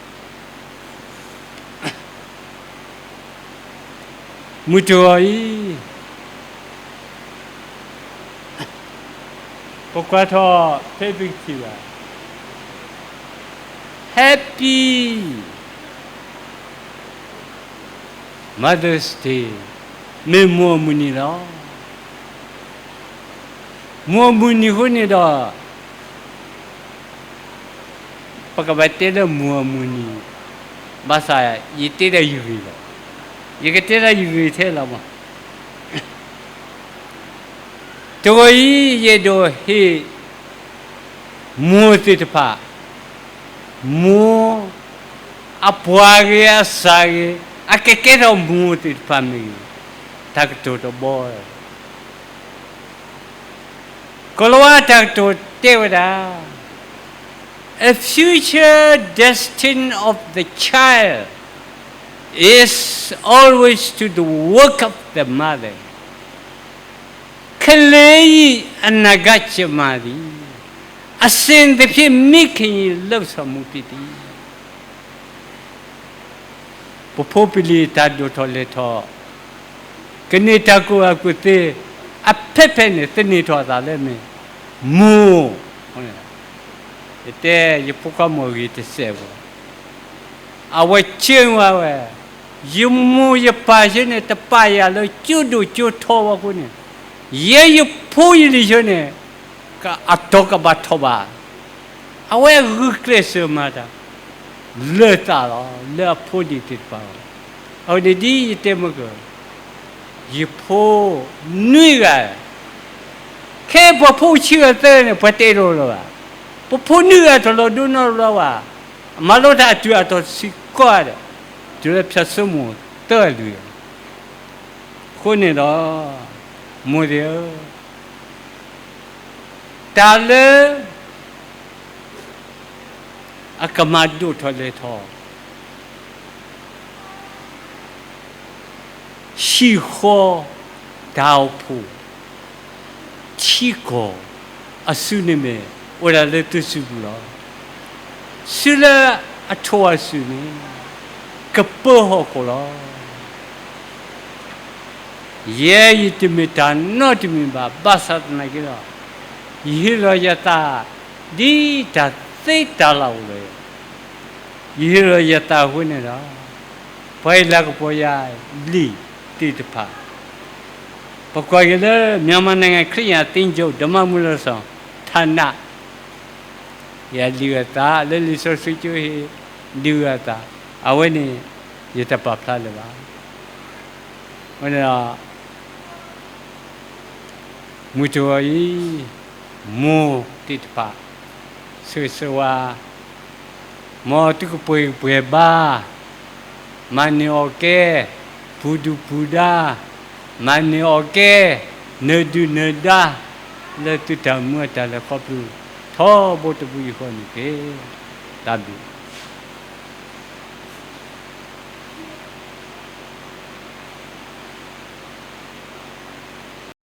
မုၢ်တဂီၤအံၤ ပကွၢ်ထီၣ်ဖဲသုကထံၣ်ဘၣ် Happy Mother's Day မ့ၢ်မိၢ်အမုၢ်နံၤလီၤ. မိၢ်အမုၢ်နံၤအဃိန့ၣ်ဒီး ပကဘၣ်တဲလၢမိၢ်အမုၢ်နံၤ, ဘၣ်ဆၣ်ယတဲဒၣ်ယဂ့ၢ်လီၤ. ယကတဲဒၣ်ယဂ့ၢ်ထဲလီၤမး. တဂီၤအံၤ ယအဲၣ်ဒိးဟ့ၣ် မိၢ်သ့ၣ်တဖၣ်, မိၢ်အပှၤဂ့ၤအစၢ်ဂ့ၤ, အကကဲထီၣ်မိၢ်သ့ၣ်တဖၣ်မ့ၢ်ဂ့ၤ, တၢ်ကတိၤတဘီ ကိၤလၤဝါတၢ်ကတိၤတဲဝဲဒၣ်, A future destined of the child is always to the work of the mother. ကလေးအနာဂတ်ကျမသည် အစဉ်သဖြင့်မိခင်ရဲ့လုပ်ဆောင်မှုဖြစ်သည်. ပဖိပလံၤတၢ်ဒိၣ်ထီၣ်လဲၤထီၣ်, ကန့ၢ်တၢ်ကူၣ်ဘၣ်ကူၣ်သ့, အဖဲဖဲန့ၣ် သန့ၤထီၣ်အသးလၢမ့ၢ် မိၢ်, ယတဲယဖိခွါမုၣ်ဂ့ၤတစဲးဖိ, အဝဲစ့ဝါဝဲ, ယမိၢ်ယပၢ်ဆၢန့ၣ် တပာ်ယၤလၢကၠိဒိၣ်ကၠိထီဘၣ်အဃိန့ၣ်, ယဲယဖိယလံၤဆၢန့ၣ် အတီၤကဘၣ်ထီၣ်ဘၣ်. အဝဲဂုာ်ကျဲးစၢးမၤတၢ် လၢာ်သးလီၤ လၢအဖိဒံးသ့ၣ်တဖၣ်လီၤ. အဝဲန့ၣ်ဒ်ယတဲမုၢ်ကၢၢ်, ယဖိနွံဂၤ, ခဲပှၤဖိဆံဂၤသၢဂၤန့ၣ် ပှၤတအဲၣ်ဒိးလၢၤဘၣ်. ပဖိနွံဂၤတလီၤဒိနီတဘျီဘၣ်, အမၤလိတၢ်အတုၤအတီၤတဆံကီးဒီး, တုၤလၢဖၠၣ်စိမိၢ်သၢဂၤလွံၢ်ဂၤ, အဃိန့ၣ်ဒီး, မိၢ်သ့ၣ်ဧၢ, တၢ်လၢ အကမၤဒိၣ်ထီၣ်လဲၤထီၣ်, ဟံၣ်ဃီ, တၢ်အိၣ်ဖှိၣ်, ထံကီၢ်အစုန့ၣ်မ့ၢ် အိၣ်ဒၣ်လၢသုစုပူၤလီၤ. စုလၢအထိၣ်အစုန့ၣ် ကပၢဟီၣ်ခိၣ်လီၤ. ယဲယတမ့ၢ်တၢ်နီတမံၤဘၣ်, ဘၣ်ဆၣ်သနာ်က့ဒီး, ယဟ့ၣ်လီၤယသး ဒ်တၢ်သ့တၢ်လၢ်အိၣ်လီၤ. ယဟ့ၣ်လီၤယသးအဃိန့ၣ်ဒီး, ပှၤအံၤလၤကပီၤယၤလံာ်သ့ၣ်တဖၣ်, ပကွၢ်က့ၤလၢ မြန်မာနိုင်ငံခရစ်ယာန်အသင်းချုပ် ဓမ္မမူလဆောင်ဌာန, ယၤလံာ်အသး လၢလံာ်စီဆှံကၠိဟ့ၣ် လံာ်အသး, အဝဲန့ၣ် ယတပာ်ဖျါလၢၤဘၣ်. အဃိန့ၣ်ဒီး မုၢ်တဂီၤအံၤ, မိၢ်သ့ၣ်တဖၣ်, ဆိၣ်ဂ့ၤဆိၣ်ဝါ, မ်သုကပှဲၤဂံၢ်ပှဲၤဘါ, မၤန့ၢ်အီၣ်ကဲ, ပူၤဒုၣ်ပူၤဒါ, မၤန့ၢ်အီၣ်ကဲ, နၢၤဒုၣ်နၢၤဒါ, လၢသုတၢ်မူအတၢ်လဲၤခီဖျိ ထီဘိတဘိယူၢ်ဃီန့ၣ်တက့ၢ်. တၢ်ဘျုး